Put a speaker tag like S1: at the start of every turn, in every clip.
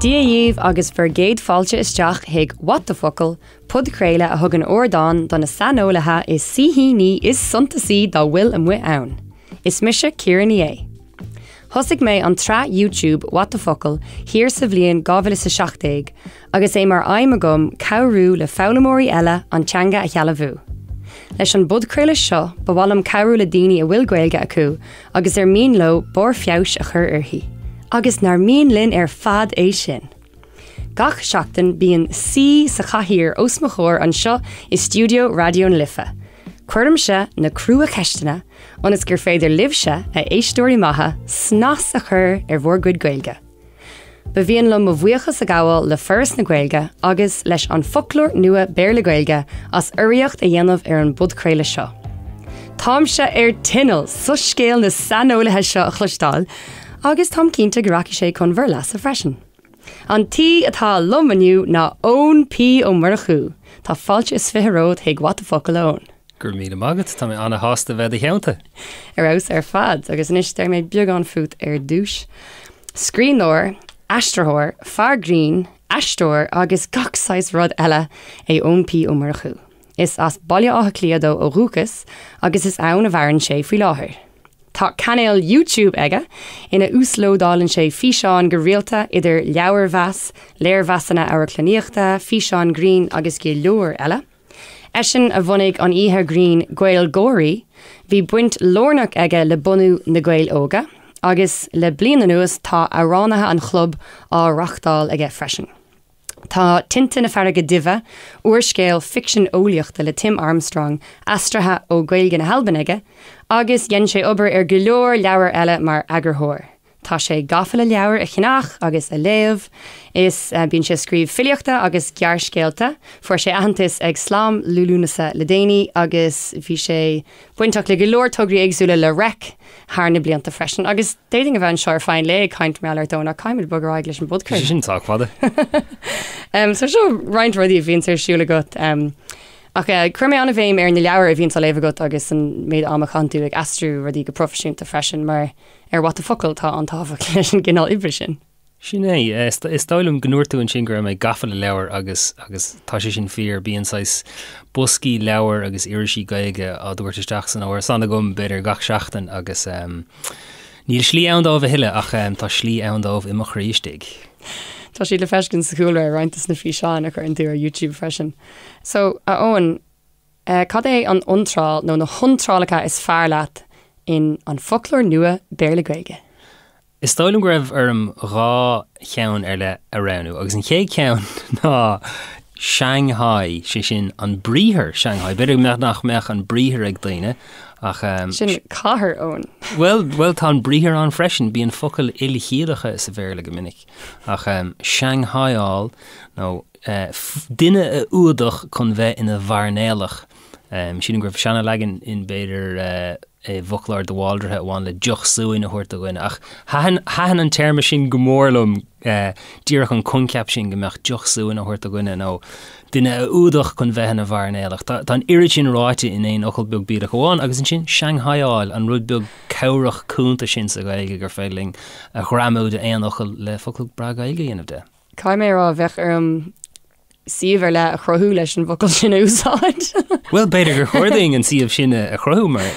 S1: Dia dhaoibh agus bhur gcéad fáilte isteach chuig What the Focal, podchraoladh a thugann ardán do na saineolaithe is saoithíní is suntasaí dá bhfuil amuigh ann. Is mise Ciara Ní É. Thosaigh mé an tsraith YouTube What the Focal thiar sa bhliain 2017 agus é mar aidhm agam cabhrú le foghlaimeoirí eile an teanga a shealbhú. Leis an bpodchraoladh seo ba mhaith liom cabhrú le daoine a bhfuil Gaeilge acu agus ar mian leo barr feabhais a chur uirthi. Agus nár mian linn ar fad é sin! Gach seachtain bíonn saoi sa chathaoir os mo chomhair anseo i stiúideo Raidió na Life. Cuirimse na crua-cheisteanna ionas gur féidir libhse, a éisteoirí maithe, snas a chur ar bhur gcuid Gaeilge. Ba mhian liom mo bhuíochas a ghabháil le Foras na Gaeilge agus leis An Foclóir Nua Béarla-Gaeilge as urraíocht a dhéanamh ar an bpodchraoladh seo. Táimse ar tinneall soiscéal na saineolaithe seo a chloisteáil agus táim cinnte go rachaidh sé chun bhur leasa freisin. An t-aoi atá liom inniu ná Eoin P Ó Murchú. Tá fáilte is 20 romhat chuig What the Focal, a Eoin.
S2: Go raibh míle maith agat, tá mé ana-shásta bheith i do theannta.
S1: Ar fheabhas ar fad. Agus anois déarfaidh mé beagán fút ar dtús. Scríbhneoir, aistritheoir, fear grinn, aisteoir agus gach saghas rud eile é Eoin P Ó Murchú. Is as Baile Átha Cliath dó ó dhúchas agus is ann a mhaireann sé faoi láthair. Tá cainéal YouTube aige ina uaslódálann sé físeáin go rialta idir leabharmheas, léirmheasanna amharclannaíochta, físeáin grinn agus go leor eile. Eisean a bhunaigh an oíche ghrinn GaelGÁIRÍ, bhí baint lárnach aige le bunú Na Gaeil Óga agus le bliain anuas tá Amhránaithe an Chlub á reáchtáil aige freisin. Tá Tinte na Farraige Duibhe, úrscéal ficsean eolaíochta le Tim Armstrong, aistrithe ó Ghaeilge na hAlban aige, agus dhein sé obair ar go leor leabhar eile mar eagarthóir. Tá sé gafa le leabhair a cheannach agus a léamh. Is bíonn sé ag scríobh filíochta agus gearrscéalta. Fuair sé aitheantas ag Slam Liú Lúnasa le déanaí agus bhí sé bainteach le go leor tograí éagsúla le Reic thar na blianta freisin. Agus d'fhéadfainn a bheith anseo ar feadh an lae ag caint mar gheall ort Eoin ach caithfimid bogadh ar aghaidh leis an bpodchraoladh.
S2: Sin sách fada.
S1: So seo roinnt rudaí a bhíonns ar siúl agat. Ach chuir mé an-bhéim ar na leabhair a bhíonns á léamh agat agus an méid ama a chaitheann tú ag aistriú rudaí go proifisiúnta freisin mar ar What the Focal tá an-tábhacht leis an gcineál oibre sin.
S2: Sin é. Is dóigh liom go ndúirt tú ansin go raibh mé gafa le leabhair agus agus tá sé sin fíor. Bíonn saghas boscaí leabhar agus irisí Gaeilge á dtabhairt isteach san árasán agam b'fhéidir gach seachtain agus níl slí ann dóibh a thuilleadh ach tá slí ann dóibh i mo chroí istigh.
S1: Tá siad le feiscint sa chúlra ar roinnt de na físeáin a chuireann tú ar YouTube freisin. So, a Eoin, Cad é an iontráil nó na hiontrálacha is fearr leat in An Foclóir Nua Béarla-Gaeilge?
S2: Is dóigh liom go raibh orm dhá cheann ar leith a roghnú agus an chéad cheann ná Shanghai, sé sin an briathar Shanghai. B'fhéidir go mbeadh nach mbeadh an briathar ag daoine ach.
S1: Sin cathair, Eoin.
S2: Bhuel, bhuel tá an briathar ann freisin, bíonn focail ilchiallacha sa Bhéarla go minic ach Shanghaiáil nó duine a fhuadach chun bheith ina mhairnéalach. Sílim go raibh seana-leagan in b'fhéidir i bhfoclóir de Bhaldraithe a bhain le deoch suain a thabhairt do dhuine. Ach thaitin, thaitin an téarma sin go mór liom, díreach an coincheap sin go mbeadh deoch suain á thabhairt do dhuine nó duine a fhuadach chun bheith ina mhairnéalach. Tá, tá an oiread sin ráite in aon fhocal beag bídeach amháin agus ansin Shanghaiáil, an rud beag cabhrach cúnta sin sa Ghaeilge gur féidir linn a ghreamú d'aon fhocal le focal breá Gaeilge a dhéanamh de.
S1: Caithfidh mé a rá, bheadh orm suíomh ar leith a chruthú leis an bhfocal sin a úsáid.
S2: Bhuel, b'fhéidir gur chóir dúinn an suíomh sin a chruthú mar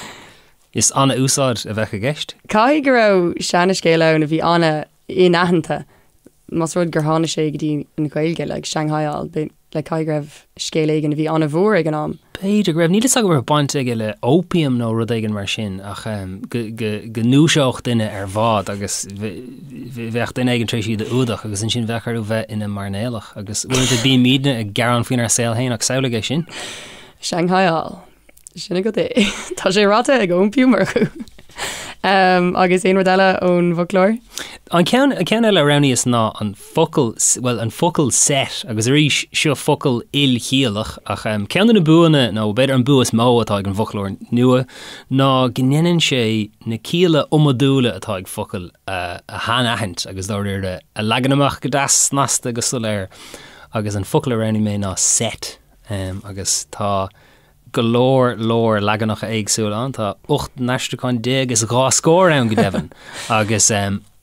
S2: is an-úsáid a bheadh i gceist.
S1: Caithfidh go raibh seanascéal ann a bhí an-inaitheanta, más rud gur tháinig sé go dtí an Ghaeilge, like Shanghaiáil, like caithfidh go raibh scéal éigin a bhí an-mhór ag an am.
S2: B'fhéidir go raibh, níl a fhios agam an raibh baint aige le opium nó rud éigin mar sin ach go, go, go ndúiseodh duine ar bhád agus bheadh duine éigin tar éis iad a fhuadach agus ansin bheadh orthu bheith ina mairnéalach agus uaireanta bímidne ag gearán faoinár saol féin ach samhlaigh é
S1: sin. Shanghaiáil. Sin agat é. Tá sé ráite ag Eoin P. Ó Murchú. Agus aon rud eile ón bhfoclóir?
S2: An ceann, an ceann eile a roghnaíos ná an focal, bhuel, an focal set, agus arís, seo focal ilchiallach, ach ceann de na buanna, nó b'fhéidir an bua is mó atá ag an bhfoclóir nua, ná go ndéanann sé na cialla iomadúla atá ag focail a shainaithint agus dáiríre a leagan amach go deas snasta go soiléir. Agus an focal a roghnaigh mé ná set, agus tá. go leor leor leaganacha éagsúla ann, tá 18 n-aistriúchán is 20 ann go deimhin, agus.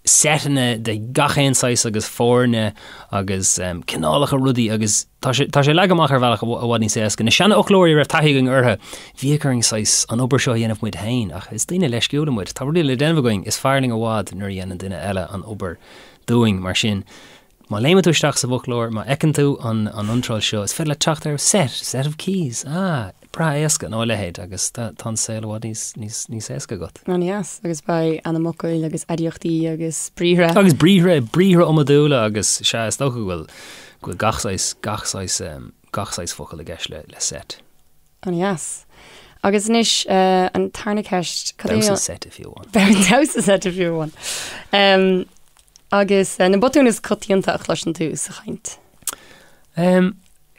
S2: seiteanna de gach aon saghas agus foirne agus cineálacha rudaí agus tá sé tá sé leagtha amach ar bhealach i bhfad níos éasca. Na seanfhoclóirí a raibh taithí againn orthu, bhíodh orainn saghas an obair seo a dhéanamh muid féin ach is daoine leisciúla muid. Tá rudaí le déanamh againn, is fearr linn i bhfad nuair a dhéanann duine eile an obair dúinn. Mar sin, Má léimeann tú isteach sa bhfoclóir, má fheiceann tú an an iontráil seo, is féidir leat teacht ar set, set of keys, ah, breá éasca, nó a leithéid, agus tá tá an saol i bhfad níos níos níos éasca agat.
S1: An-deas, agus beidh ainmfhocail agus aidiachtaí agus briathra.
S2: Agus briathra, briathra iomadúla agus, sea, is dócha go bhfuil go bhfuil gach saghas, gach saghas, gach saghas focal i gceist le le set.
S1: An-deas. Agus anois, an tarna ceist,
S2: cad é an. Damhsa seite fiú amháin.
S1: Damhsa seite fiú amháin. Agus na botúin is coitianta a chloiseann tú sa chaint?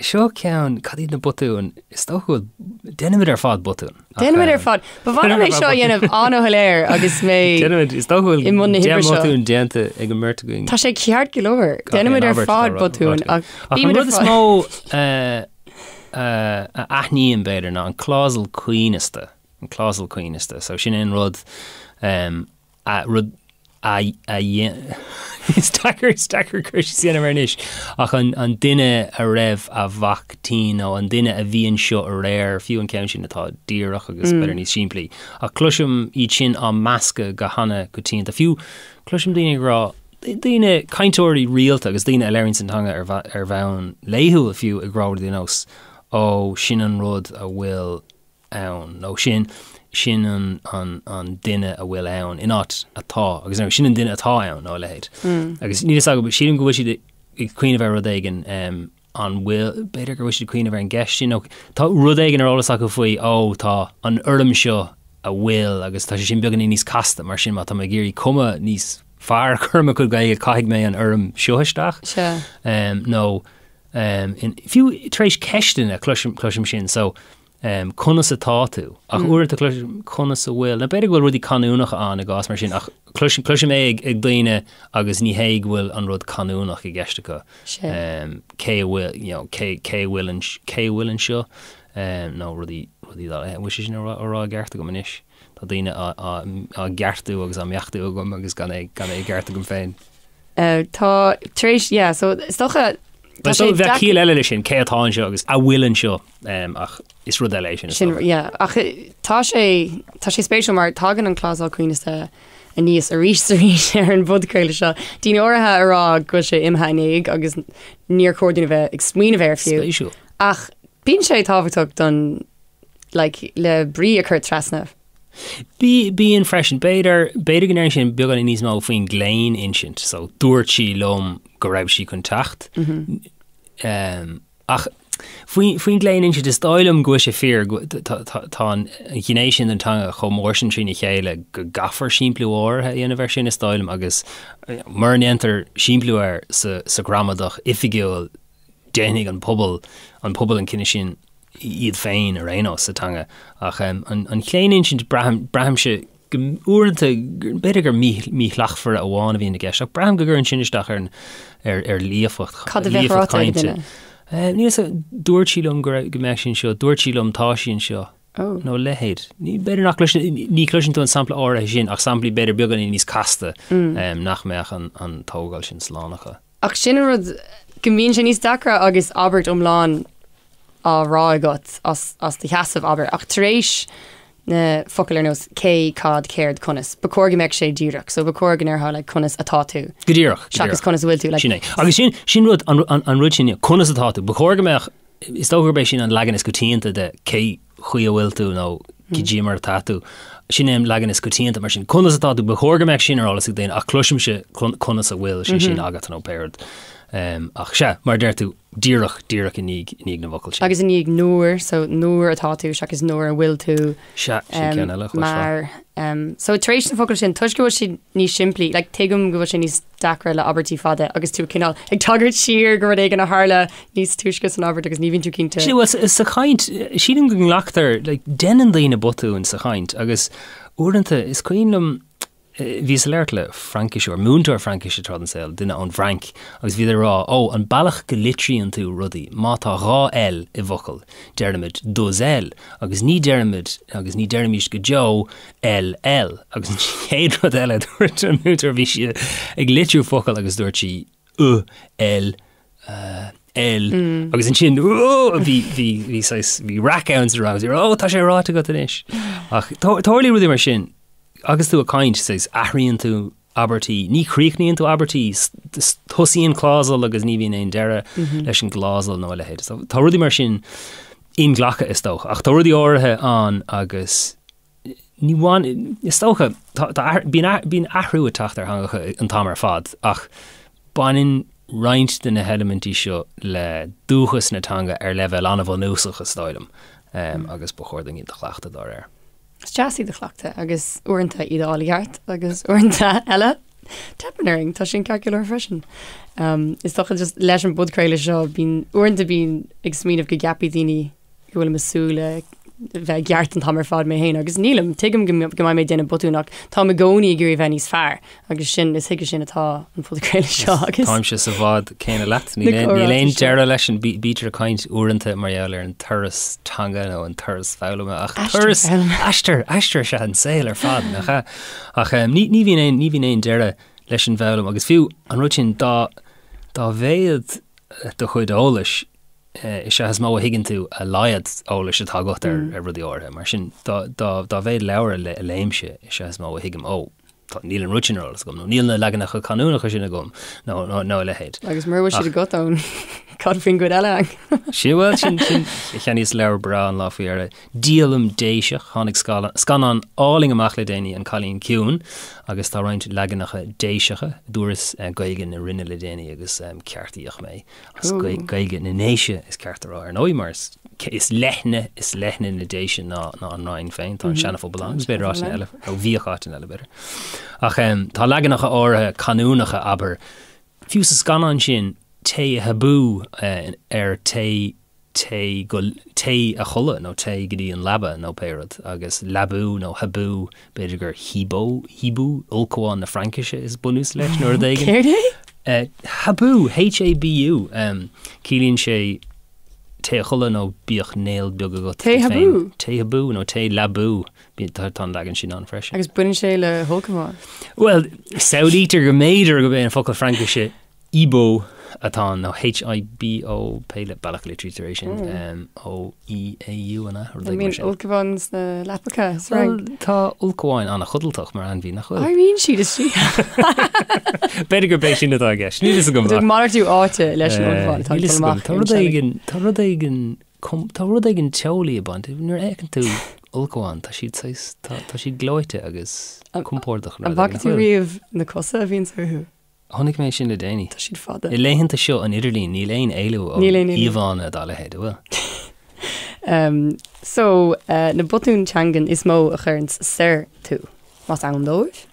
S2: Seo ceann, cad iad na botúin? Is dócha go bhfuil, déanaimid ar fad botúin.
S1: Déanaimid ar fad. Ba mhaith liom é seo a dhéanamh an-shoiléir agus mé
S2: Déanaimid, is dócha go bhfuil i mbun na hoibre seo. botúin déanta ag an mbeirt againn.
S1: Tá sé ceart go leor. Déanaimid ar fad botúin
S2: ach an rud is mó a aithním, b'fhéidir, ná an clásal coibhneasta, an clásal coibhneasta. So sin é an rud, a, rud a, a dhéan, is deacair, is deacair cur síos a dhéanamh air anois, ach an, an duine a raibh a mhac tinn nó an duine a bhí anseo aréir, fiú an ceann sin atá díreach agus b'fhéidir níos simplí. Ach cloisim iad sin á meascadh go hana-choitianta. Fiú cloisim daoine ag rá, daoine, cainteoirí rialta agus daoine a labhraíonn an teanga ar, ar bhonn laethúil fiú ag rá rudaí ar nós, ó, sin an rud a bhfuil ann, nó sin, sin an, an, an duine a bhfuil ann, in áit atá, agus nó sin an duine atá ann, nó a leithéid. Agus níl a fhios agam, sílim go bhfuil siad ag cuimhneamh ar rud éigin, an bhfuil, b'fhéidir go bhfuil siad ag cuimhneamh ar an gceist sin, nó tá rud éigin ar eolas acu faoi, ó, tá an fhoirm seo a bhfuil, agus tá sé sin beagáinín níos casta, mar sin má tá mé ag iarraidh cuma níos fearr a chur ar mo chuid Gaeilge, caithfidh mé an fhoirm seo isteach.
S1: Sea.
S2: Nó, fiú tar éis ceisteanna, cloisim, cloisim sin, so, conas atá tú? Ach uaireanta cloisim conas a bhfuil, nó b'fhéidir go bhfuil rudaí canúnacha ann i gcás mar sin, ach cloisim, cloisim é ag, ag daoine agus ní hé go bhfuil an rud canúnach i gceist acu. Cé a bhfuil, you know, cé, cé a bhfuil, cé a bhfuil anseo, nó rudaí, rudaí dá, an bhfuil sé sin á rá, á rá i gceart agam anois? Tá daoine á, á, á gceartú agus á mbeachtú agam agus gan é, gan é i gceart agam féin.
S1: Tá, tar éis, yeah, so is dócha,
S2: tá sé Bheadh ciall eile leis sin, cé atá anseo agus a bhfuil anseo, ach is rud eile é sin.
S1: Sin, yeah, ach tá sé, tá sé spéisiúil mar tagann an clásal coibhneasta aníos arís is arís ar an bpodchraoladh seo. Daoine áirithe a rá go bhfuil sé imithe in éag agus níor chóir dúinn a bheith ag smaoineamh air fiú.
S2: Spéisiúil.
S1: Ach bíonn sé tábhachtach don, like, le brí a chur trasna.
S2: Bíonn freisin. B'fhéidir, b'fhéidir go ndeireann sin beagáinín níos mó faoin gclaoninsint. So, dúirt sí liom go raibh sí chun teacht. Ach faoin, faoin gclaoninsint, is dóigh liom go bhfuil sé fíor, tá, tá, tá an ghné sin den teanga chomh mór sin trína chéile go gcaithfear simpliú áirithe a dhéanamh air sin, is dóigh liom, agus mura ndéantar simpliú air sa, sa ghramadach oifigiúil, déanfaidh an pobal, an pobal an cinneadh sin iad féin ar aon nós sa teanga. Ach an chlaoninsint, braithim, braithimse go uaireanta, b'fhéidir gur míshlachtmhaire amháin a bhíonn i gceist, ach braithim go gcuireann sin isteach ar ar ar líofacht,
S1: Cad a bheadh ráite ag duine?
S2: Níl a fhios agam, dúirt sí liom go raibh, go mbeadh sí anseo, dúirt sí liom tá sí anseo.
S1: Oh.
S2: Nó a leithéid. Ní, b'fhéidir nach gcloiseann, ní chloiseann tú an sampla áirithe sin, ach samplaí b'fhéidir beagáinín níos casta, nach mbeadh an, an tógáil sin slán acu.
S1: Ach sin an rud, go mbíonn sé níos deacra agus abairt iomlán á rá agat as, as do sheasamh, abair. Ach tar éis na focail ar nós cé, cad, céard, conas, ba chóir go mbeadh sé díreach. So ba chóir go ndéarfá like conas atá tú.
S2: Go díreach,
S1: go díreach. Seachas conas a bhfuil tú.
S2: Like, Sin é. Agus sin, sin rud, an, an, an rud sin, conas atá tú. Ba chóir go mbeadh, is dócha gurb é sin an leagan is coitianta de cé chaoi a bhfuil tú nó cad é mar atá tú. Sin é an leagan is coitianta mar sin. Conas atá tú? Ba chóir go mbeadh sin ar eolas ag daoine ach cloisimse conas a bhfuil sé sin agat nó pé rud. Ach sea, mar a deir tú, díreach, díreach i ndiaidh, i ndiaidh na bhfocal sin.
S1: Agus i ndiaidh nuair, so nuair atá tú seachas nuair a bhfuil tú.
S2: Sea, sin ceann eile a
S1: chloisfeá. Mar, so tar éis na focail sin, toisc go bhfuil siad níos simplí, like tuigim go bhfuil sé níos deacra le abairtí fada agus tú cineál ag tagairt siar go rud éigin a tharla níos túisce san abairt agus ní bhíonn tú cinnte.
S2: Bhuel, sa chaint, sílim go nglactar, like, déanann daoine botúin sa chaint agus uaireanta is cuimhin liom. Bhíos ag labhairt le Frainciseoir, múinteoir Fraincise tráth den saol, duine ón bhFrainc, agus bhíodar ag rá, ó, an bealach go litríonn tú rudaí, má tá 2 L i bhfocal, deirimid deux L, agus ní deirimid, agus ní deirimís go deo L L. Agus an chéad rud eile a dúirt an múinteoir, bhí sí ag litriú focal agus dúirt sí U L L agus ansin bhí bhí bhí saghas bhí raic ann sa rang, ó tá sé ráite agat anois. Ach tarlaíonn rudaí mar sin agus tú ag caint, saghas athraíonn tú abairtí, ní chríochnaíonn tú abairtí, tosaíonn clásal agus ní bhíonn aon deireadh leis an gclásal nó a leithéid. So tá rudaí mar sin inghlactha is dócha, ach tá rudaí áirithe ann agus ní bhain, is dócha, tá, bíonn, bíonn athrú ag teacht ar theangacha an t-am ar fad ach baineann roinnt de na heilimintí seo le dúchas na teanga ar leibhéal an-bhunúsach is dóigh liom agus ba chóir dúinn iad a chleachtadh dá réir.
S1: Is deas iad a chleachtadh agus uaireanta iad a fháil i gceart agus uaireanta eile teipeann orainn, tá sin ceart go leor freisin. Is dócha just leis an bpodchraoladh seo bíonn, uaireanta bím ag smaoineamh go gceapfaidh daoine go bhfuilim ag súil le bheith i gceart an t-am ar fad mé féin agus nílim, tuigim go mbeidh mé ag déanamh botún ach táim i gcónaí ag iarraidh bheith níos fearr agus sin, is chuige sin atá an podchraoladh seo agus.
S2: Táimse sa bhád céanna leat, níl aon deireadh leis an bítear ag caint uaireanta mar gheall ar an turas teanga nó an turas foghlama ach turas aistear, aistear is ea an saol ar fad nach ea? Ach ní bhíonn aon, ní bhíonn aon deireadh leis an bhfoghlaim agus fiú an rud sin dá dá mhéad do chuid eolais is ea is mó a thuigeann tú a laghad eolais atá agat ar rudaí áirithe. Mar sin, dá mhéad leabhar a léimse, is ea is mó a thuigim, ó, níl an rud sin ar eolas agam, nó níl na leaganacha canúnacha sin agam, nó a leithéid.
S1: Agus mura bhfuil siad agat ann, cad faoin gcuid eile
S2: ann? Sin, bhuel, sin, sin, cheannaíos leabhar breá an lá faoi dheireadh, Díolaim Déiseach, tháinig scannán álainn amach le déanaí, An Cailín Ciúin, agus tá roinnt leaganacha Déiseacha, dúras Gaeilge na Rinne le déanaí agus ceartaíodh mé. As Gaeilge na nDéise is ceart a rá ar ndóigh mar is leithne is leithne na Déise ná ná an Rinn féin, tá an Seana-Phobal ann agus b'fhéidir áiteanna eile, nó bhíodh áiteanna eile b'fhéidir. Ach tá leaganacha áirithe canúnacha, abair, fiú sa scannán sin, téigh abú ar téigh téigh go, téigh a chodladh nó téigh go dtí an leaba nó pé rud, agus leabú nó habú, b'fhéidir gur hibou, hibou, ulchabhán na Fraincise is bunús leis nó rud éigin.
S1: Céard
S2: é? Habú, H-A-B-U, ciallaíonn sé téigh a chodladh nó bíodh néal beag agat.
S1: Téigh
S2: abú? Téigh abú nó téigh leabú, tá an leagan sin ann freisin.
S1: Agus baineann sé le hulchabhán?
S2: Bhuel, samhlaítear go mb'fhéidir gurb é an focal Fraincise Hibou atá ann, nó H-I-B-O, pé bealach a litrítear é sin, O-E-A-U, an ea? Rud
S1: éigin mar sin. An mbíonn ulchabháin sna leapacha sa
S2: Fhrainc? Bhuel, tá ulchabháin an-chodlatach mar ainmhí, nach bhfuil?
S1: Éiríonn siad istigh.
S2: B'fhéidir gurb é sin atá i gceist. Níl fhios agam.
S1: Tá tú ag malartú áite leis an ulchabhán atá ag dul amach.
S2: Tá rud éigin, tá rud éigin, tá rud éigin teolaí ag baint. Nuair a fheiceann tú ulchabhán, tá siad saghas, tá siad gleoite agus compordach.
S1: An bhfaca tú riamh na cosa a bhíonns orthu?
S2: Chonaic mé sin le déanaí.
S1: Tá siad fada.
S2: I laethanta seo an idirlín, níl aon éalú ó íomhánna dá leithéid, an bhfuil?
S1: So, na botúin teangan is mó a chuireanns soir tú, más ann dóibh?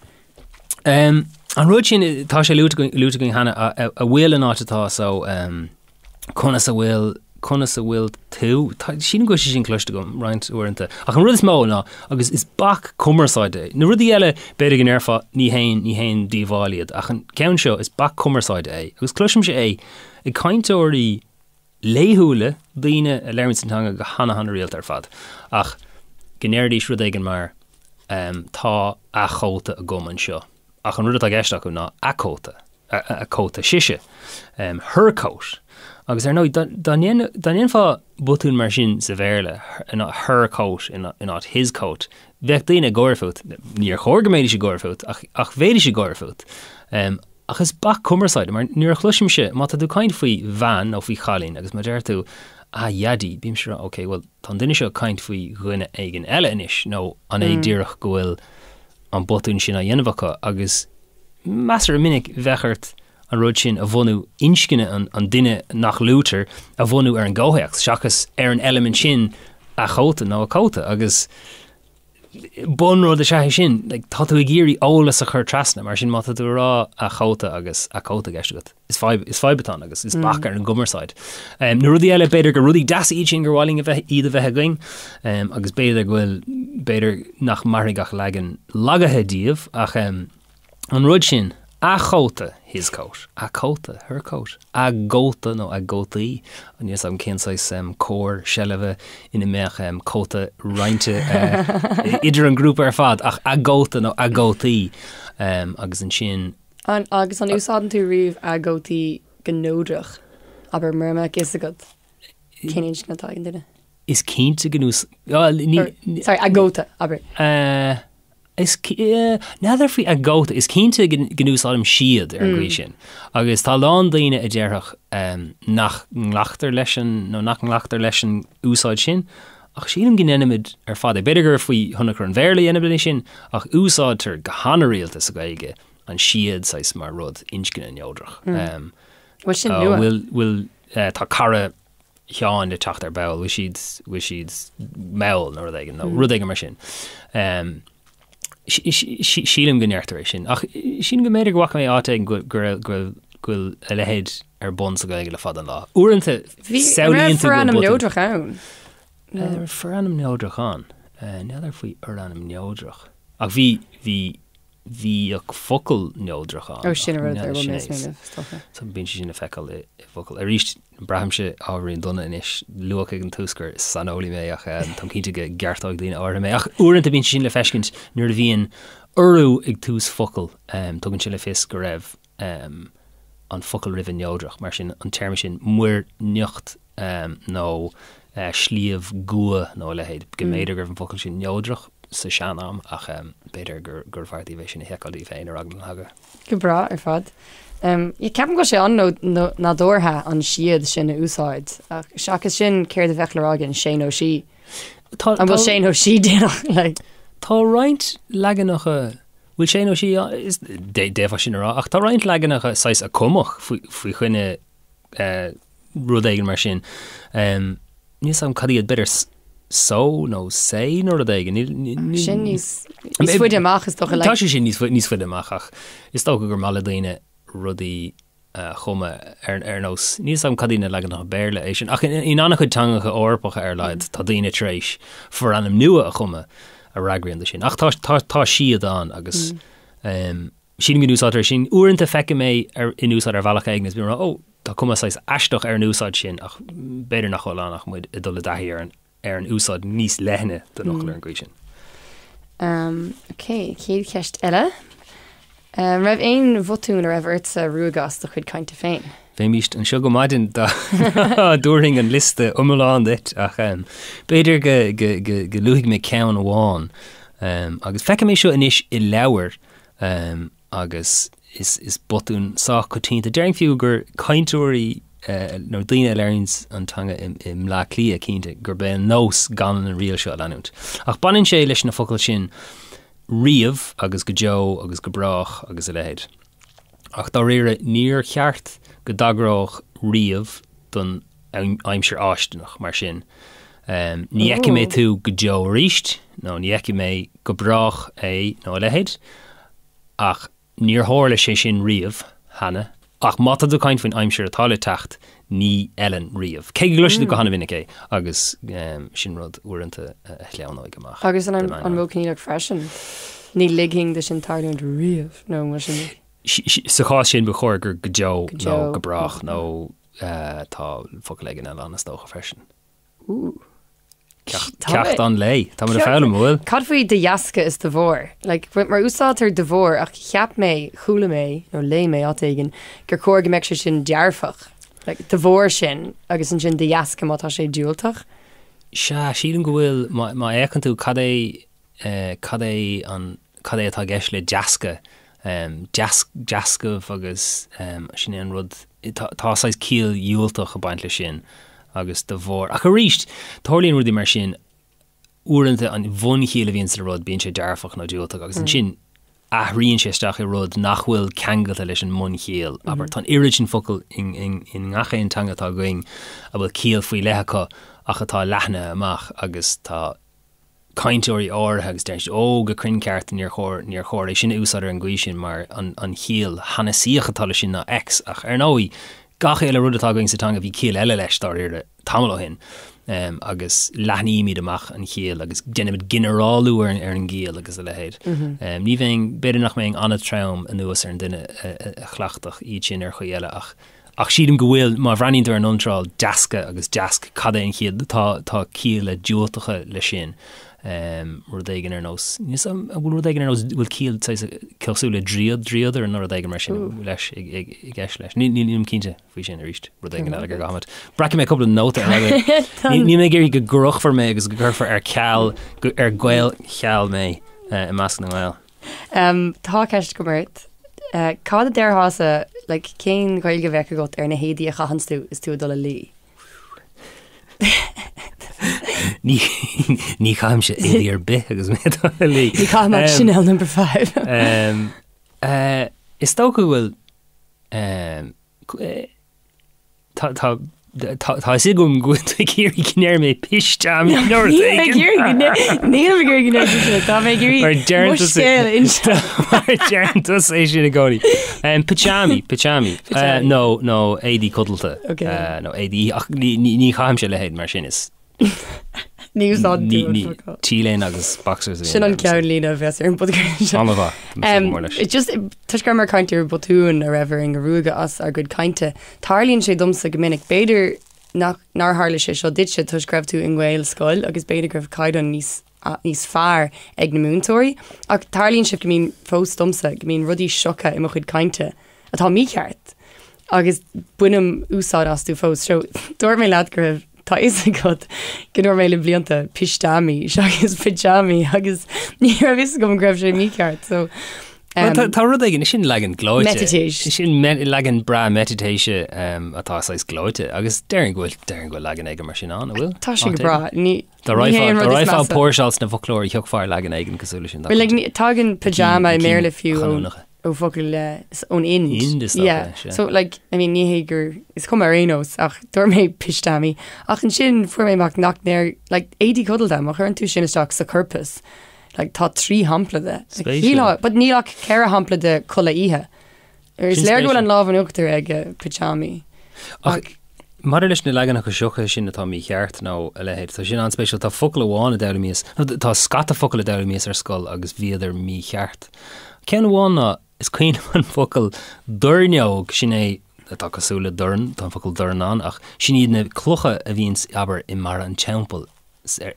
S2: An rud sin, tá sé luaite againn cheana, a bhfuil in áit atá, so, Conas a bhfuil, conas a bhfuil tú? Tá, sílim go bhfuil sé sin cloiste agam roinnt uaireanta. Ach an rud is mó ná, agus is bac cumarsáide é. Na rudaí eile, b'fhéidir go ndéarfá, ní haon, ní haon díobháil iad, ach an ceann seo, is bac cumarsáide é. Agus cloisimse é ag cainteoirí laethúla, daoine a labhraíonn an teanga go hana hana rialta ar fad, ach go ndeiridís rud éigin mar, tá a chóta agam anseo. Ach an rud atá i gceist acu ná a cóta. a cóta sise, her coat. Agus ar ndóigh, dá ndéanfá botún mar sin sa Bhéarla, her coat in áit his coat, bheadh daoine ag gáire fút. Níor chóir go mbeidís ag gáire fút, ach bheidís ag gáire fút. Ach is bac cumarsáide, mar nuair a chloisimse, má tá tú ag caint faoi bhean nó faoi chailín agus má deir tú, a Dhaidí, bímse ag rá, ok, bhuel, tá an duine seo ag caint faoi dhuine éigin eile anois, nó an é díreach go bhfuil an botún sin á dhéanamh acu agus measartha minic bheadh ort an rud sin a bhunú, inscne an duine nach luaitear a bhunú ar an gcomhthéacs seachas ar an eilimint sin a chóta nó a cóta agus bunrud is ea é sin, like, tá tú ag iarraidh eolas a chur trasna, mar sin má tá tú ag rá a chóta agus a cóta i gceist agat, is fadhb, is fadhb atá ann agus is bac ar an gcumarsáid. Na rudaí eile, b'fhéidir gur rudaí deasa iad sin gur mhaith linn a bheith, iad a bheith againn, agus b'fhéidir go bhfuil, B'fhéidir nach mairfidh ach leagan lagaithe díobh, ach an rud sin, a chóta, his coat, a cóta, her coat, a gcóta nó a gcótaí, níl 'fhios agam cén saghas comhar seilbhe ina mbeadh cóta roinnte idir an grúpa ar fad, ach a gcóta nó a gcótaí, agus ansin.
S1: An, agus an úsáideann tú riamh a gcótaí go neodrach? Abair, mura mbeadh fhios agat cén inscne atá ag an duine.
S2: Is cinnte go n-ús-,
S1: ní. Sorry, a gcóta, abair.
S2: Is, n'fheadar faoi a gcóta, is cinnte go n-úsáidim siad ar an gcaoi sin. Agus tá a lán daoine a déarfadh nach nglactar leis an, nó nach nglactar leis an úsáid sin, ach sílim go ndéanaimid ar fad é. B'fhéidir gur faoi thionchar an Bhéarla a dhéanaimid é sin, ach úsáidtear go han-rialta sa Ghaeilge an siad saghas mar rud inscne neodrach.
S1: Bhfuil sin nua?
S2: Bhfuil, bhfuil, tá cara Sheáin le teacht ar ball, bhfuil siad, bhfuil siad mall nó rud éigin, nó rud éigin mar sin. Sílim go ndeirtear é sin. Ach sílim go mb'fhéidir go bhfaca mé áit éigin go go go go bhfuil a leithéid ar bun sa Ghaeilge le fada an lá. Uaireanta
S1: samhlaíonn tú go bhfuil forainm neodrach ann.
S2: Forainm neodrach ann? N'fheadar faoi fhorainm neodrach. Ach bhí, bhí bhíodh focal neodrach ann.
S1: Ó, sin an rud ar a bhfuil mé ag smaoineamh, is
S2: dócha. So bíonn sé sin le feiceáil i bhfocail. Arís, braithimse ábhairín dona anois, luadh ag an tús gur saineolaí mé ach táim cinnte go gceartóidh daoine áirithe mé. Ach uaireanta bíonn sé sin le feiscint nuair a bhíonn urú ag tús focal, tugann sé le fios go raibh an focal roimhe neodrach, mar sin an téarma sin muir-niocht nó sliabh gcua nó a leithéid, go mb'fhéidir go raibh an focal sin neodrach sa sean-am ach b'fhéidir gurbh fhearr daoibh é sin a sheiceáil daoibh féin ar eagla na heagla.
S1: Go breá ar fad. Ceapaim go bhfuil sé an-nádúrtha an siad sin a úsáid ach seachas sin céard a bheadh le rá againn, sé nó sí? An bhfuil sé nó sí déanach? Like.
S2: Tá roinnt leaganacha, bhfuil sé nó sí, d'fhéadfá sin a rá, ach tá roinnt leaganacha saghas a cumadh faoi choinne rud éigin mar sin. Níl 'fhios agam cad iad, b'fhéidir so nó say nó rud éigin.
S1: Sin níos faide amach is dócha.
S2: Tá sé sin níos faide amach ach is dócha gur maith le daoine rudaí a chumadh ar nós, níl 'fhios agam cad iad na leaganacha Béarla é sin, ach in an-chuid teangacha Eorpacha ar a laghad tá daoine tar éis forainm nua a chumadh a fhreagraíonn do sin. Ach tá siad ann agus Sílim go n-úsáidtear é sin. Uaireanta feicim é in úsáid ar bhealach éigin agus bím ag rá, 'Ó, tá cuma saghas aisteach ar an úsáid sin' ach b'fhéidir nach bhfuil ann ach muid ag dul i dtaithí ar an ar an úsáid níos leithne den fhocal ar an gcaoi sin.
S1: Um, ok, chéad cheist eile. An raibh aon bhotún a raibh ortsa ruaigeadh as do chuid cainte féin?
S2: Bheimíst anseo go maidin dá dtabharfainn an liosta iomlán duit ach um, b'fhéidir go, go, go, go luafaidh mé ceann amháin. Um, agus feicim é seo anois i leabhair agus is botún sách coitianta. Déarfainn fiú gur cainteoirí nó daoine a labhraíonns an teanga i mBleá Cliath, cinnte, gurb é an nós gan an riail seo a leanúint. Ach baineann sé leis na focail sin riamh agus go deo agus go brách agus a leithéid. Ach dáiríre, níor cheart go dtagródh riamh don aimsir fháistineach, mar sin. Ní fheicfidh mé tú go deo arís, nó ní fheicfidh mé go brách é, nó a leithéid. Ach níor tharla sé sin riamh cheana. Ach má tá tú ag caint faoin aimsir atá le teacht, ní fheileann riamh. Cé go gcloisfidh tú go han-mhinic é, agus sin rud uaireanta a shleamhnóidh amach.
S1: Agus an modh coinníollach freisin? Ní ligfinn do sin tarlúint riamh, nó mar sin.
S2: Sa chás sin, ba chóir gur go deo nó go brách nó Tá focal éigin eile ann is dócha freisin.
S1: Ooh.
S2: Ceacht an lae. Tá muid ag foghlaim, an bhfuil?
S1: Cad faoi de dheasca is de bharr? Like, mar úsáidtear de bharr ach cheap mé, chuala mé, nó léigh mé áit éigin, gur chóir go mbeadh sé sin dearfach. Like, de bharr sin agus ansin de dheasca má tá sé diúltach.
S2: Sea, sílim go bhfuil, má fhéachann tú cad é cad é an, cad é atá i gceist le deasca, deascaibh agus sin é an rud, tá saghas ciall dhiúltach ag baint leis sin agus de bharr, ach arís, tarlaíonn rudaí mar sin, uaireanta an bhunchiall a bhíonn sa rud, bíonn sé dearfach nó diúltach agus ansin athraíonn sé isteach i rud nach bhfuil ceangailte leis an mbunchiall. Abair, tá an oiread sin focal i ngach aon teanga atá againn a bhfuil ciall faoi leith acu ach atá leathnaithe amach agus tá cainteoirí áirithe agus deireann siad, 'Ó, go cruinn ceart, níor chóir, níor chóir é sin a úsáid ar an gcaoi sin mar an, an chiall shanasaíoch atá leis sin ná X. Ach ar ndóigh, gach uile rud atá againn sa teanga, bhí ciall eile leis, dáiríre, tamall ó shin. Agus leathnaímid amach an chiall agus déanaimid ginearálú ar an gciall agus a leithéid. Ní bheinn, b'fhéidir nach mbeinn an-trom anuas ar an duine a chleachtfadh iad sin ar chaoi eile ach ach sílim go bhfuil, má bhreathnaíonn tú ar an iontráil deasca agus deasc, cad é an chiall, tá tá cialla diúltacha leis sin. Rud éigin ar nós, níl 'fhios a'm, an bhfuil rud éigin ar nós, bhfuil ciall saghas cosúil le dríod, dríodar nó rud éigin mar sin leis i gceist leis. Nílim cinnte. faoi sin arís, rud éigin eile gur gcaithfimid. Breacfaidh mé cúpla nóta ar aghaidh. Níl mé ag iarraidh go gcrochfar mé agus go gcuirfear ar ceal, ar Gaelcheal mé i measc na nGael.
S1: Tá ceist agam ort. Cad a déarfása, like, cén Ghaeilge a bheadh agat ar na héadaí a chaitheanns tú is tú ag dul a luí?
S2: Ní ní chaithimse éadaí ar bith agus mé ag dul a luí.
S1: Ní chaithim ach Chanel number 5.
S2: Is dócha go bhfuil Tá tá tá a fhios agam go bhfuil tú ag iarraidh go ndéarfaidh mé pisteamaí nó rud
S1: éigin. Nílim ag iarraidh go ndéarfaidh tú sin, tá mé ag iarraidh mo scéal a inse.
S2: Mar deireann tusa é sin i gcónaí. Pitseámaí, pitseámaí. Nó nó éadaí codlata. Nó éadaí ach ní ní chaithimse a leithéid mar sin is
S1: Ní úsáideann tú an focal.
S2: T-léine agus boxers a
S1: bhíonn Sin an ceannlíne a bheas ar an bpodchraoladh seo.
S2: An-mhaith. Tá mé ag súil go mór leis.
S1: Just toisc go rabhamar ag caint ar bhotúin a raibh orainn a ruaigeadh as ár gcuid cainte, tarlaíonn sé domsa go minic, b'fhéidir nach nár tharla sé seo duitse toisc go raibh tú i nGaelscoil agus b'fhéidir go raibh caighdeán níos níos fearr ag na múinteoirí, ach tarlaíonn sé go mbíonn fós domsa go mbíonn rudaí sioctha i mo chuid cainte atá mícheart agus bainim úsáid astu fós. So, dúirt mé leat go raibh tá a fhios agat go ndúirt mé le blianta pisteamaí seachas pitseámaí agus ní raibh a fhios agam go raibh sé mícheart. So,
S2: um, tá, tá rud éigin, sin leagan gleoite.
S1: Meititéis.
S2: Sin me, leagan breá meititéise um, atá saghas gleoite agus déarfainn go bhfuil déarfainn go bhfuil leagan éigin mar sin ann, an bhfuil?
S1: Tá sé go breá. Ní
S2: Dá raghfá ag póirseáil sna bhfoclóirí thiocfá ar leagan éigin cosúil leis sin.
S1: Well, like, tagann pajama i mBéarla fiú ó focal ón Ind.
S2: Ind is dócha,
S1: Yeah.
S2: sea.
S1: So, like, I mean, ní hé gur, is cuma ar aon nós, ach dúirt mé pisteamaí. Ach ansin fuair mé amach nach ndeir, like, éadaí codlata, má chuireann tú sin isteach sa chorpas, like, tá 3 shampla de. Like,
S2: Spéisiúil.
S1: níl, but níl ach 4 shampla de codladh oíche. Is
S2: Sin
S1: léir go bhfuil
S2: spéisiúil.
S1: an lámh in uachtar ag pitseámaí.
S2: Ach maidir leis na leaganacha sioctha sin atá mícheart nó a leithéid, tá sin an-spéisiúil. Tá focal amháin a d'fhoghlaimíos, nó tá scata focal a d'fhoghlaimíos ar scoil agus bhíodar mícheart. Ceann amháin ná, is cuimhin liom an focal doirneog, sin é atá cosúil le dorn, tá an focal dorn ann, ach sin iad na clocha a bhíonns, abair, i mbarra an teampaill.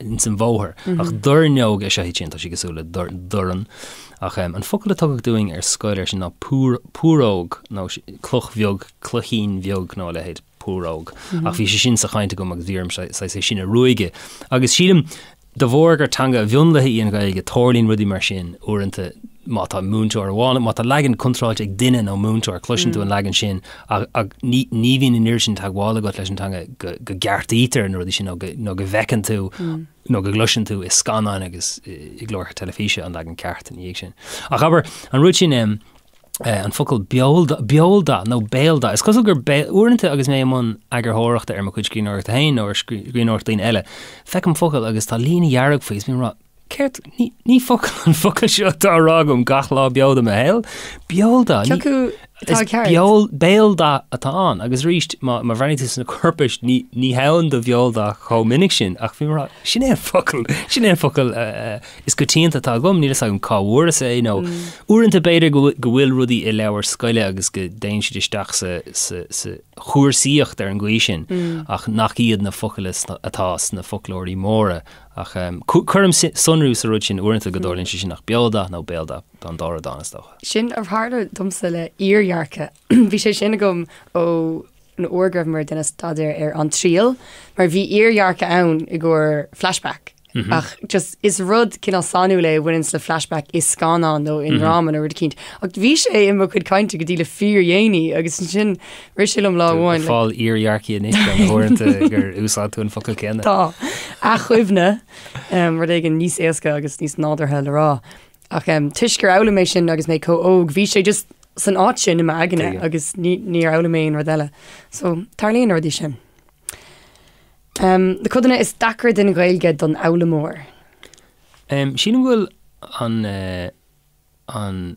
S2: ins an bhóthar. Ach doirneog is ea iad sin, tá sé cosúil le dorn. Ach an focal a tugadh dúinn ar scoil air sin ná púróg nó cloch bheag, cloichín bheag nó a leithéid, púróg. Ach bhí sé sin sa chaint agam agus bhí orm saghas é sin a ruaigeadh. Agus sílim, de bharr gur teanga mhionlaithe í an Ghaeilge, tarlaíonn rudaí mar sin uaireanta má tá múinteoir amháin, má tá leagan contráilte ag duine nó múinteoir, cloiseann tú an leagan sin ach ní ní bhíonn an oiread sin teagmháil agat leis an teanga go go gceartaítear na rudaí sin nó go nó go bhfeiceann tú nó go gcloiseann tú i scannáin agus i gcláracha teilifíse an leagan ceart ina dhiaidh sin. Ach abair, an rud sin an focal beoldath nó béaldath, is cosúil gur uaireanta agus mé i mbun eagarthóireachta ar mo chuid scríbhneoireachta féin nó ar scríbhneoireacht daoine eile, feicim focal agus tá líne dhearg faoi agus bím ag rá, Céard? Ní, ní focal an focal seo atá á rá agam gach lá beo de mo shaol. Beoldath.
S1: Cé acu atá
S2: Is
S1: ceart?
S2: beol, béaldath atá ann agus arís má, má bhreathnaíonn tú sna corpais ní, ní hann do bheoldath chomh minic sin ach bhí mé ag rá, sin é an focal, sin é an focal uh, is coitianta atá agam, níl fhios agam cá bhfuaireas é nó uaireanta b'fhéidir go, go bhfuil rudaí i leabhair scoile agus go dtéann siad isteach sa, sa, sa chúrsaíocht ar an gcaoi sin ach nach iad na focail atá sna foclóirí móra Ach cuirim sonrú sa rud sin uaireanta go dtarlaíonn sé sin ach beoldath nó béaldath, tá an dá rud ann is dócha.
S1: Sin a tharla domsa le iardhearcadh. Bhí sé sin agam ó an uair go rabhamar ag déanamh staidéar ar An Triail, mar bhí iardhearcadh ann i gcomhair flashback. Ach just is rud cineál sainiúil é a bhaineanns le flashback i scannán nó i ndráma nó rud eicínt. Ach bhí sé i mo chuid cainte go dtí le fíordhéanaí agus ansin Rith sé liom lá amháin.
S2: Ag fáil iardhearcaidh anois ar na huaireanta gur úsáid tú an focal céanna.
S1: Tá. Athchuimhne, rud éigin níos éasca agus níos nádúrtha le rá. Ach toisc gur fhoghlaim mé sin agus mé chomh óg, bhí sé just san áit sin i m'aigne agus níor fhoghlaim mé aon rud eile. So, tarlaíonn na rudaí sin. Na codanna is deacra den Ghaeilge don fhoghlaimeoir.
S2: Sílim go bhfuil an. an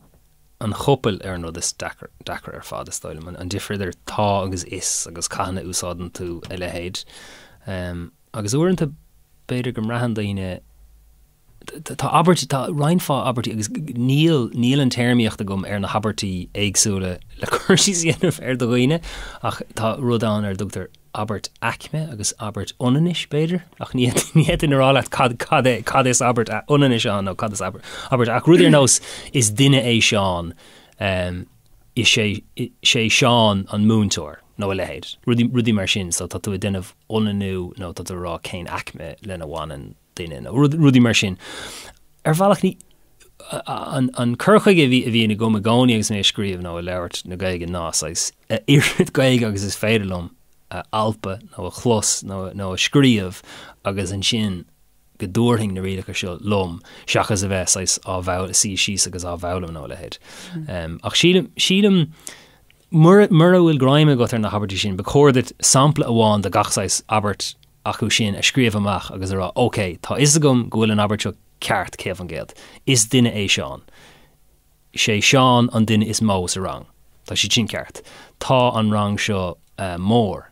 S2: an chopail ar an rud is deacra deacra ar fad, is dóigh liom, an difear idir tá agus is agus cathain a úsáideann tú a leithéid. Agus uaireanta b'fhéidir go mbraitheann daoine, tá abairt, tá roinnt mhaith abairtí agus níl, níl an téarmaíocht agam ar na habairtí éagsúla le cur síos a dhéanamh ar do dhaoine ach tá rud ann ar a dtugtar abairt aicme agus abairt ionannais b'fhéidir ach ní ní fhéadfainn a rá leat cad, cad é, cad is abairt ionannais ann nó cad is abairt, abairt ach rud ar nós is duine é Seán, is é, sé Seán an múinteoir nó a leithéid, rudaí, rudaí mar sin so tá tú ag déanamh ionannú nó tá tú ag rá cén aicme lena bhaineann duine nó rudaí mar sin. Ar bhealach ní, an, an cur chuige a bhí, a bhíonn agam i gcónaí agus mé ag scríobh nó ag labhairt na Gaeilge ná saghas a oiread Gaeilge agus is féidir liom a alpadh nó a chlos nó, nó a scríobh agus ansin go dtabharfainn na rialacha seo liom seachas a bheith saghas á bhfoghlaim, suí síos agus á bhfoghlaim nó a leithéid. Ach sílim, sílim mura, mura bhfuil greim agat ar na habairtí sin, ba chóir duit sampla amháin de gach saghas abairt acu sin a scríobh amach agus a rá ok, tá fhios agam go bhfuil an abairt seo ceart 100%. Is duine é Seán. Sé Seán an duine is mó sa rang. Tá siad sin ceart. Tá an rang seo mór.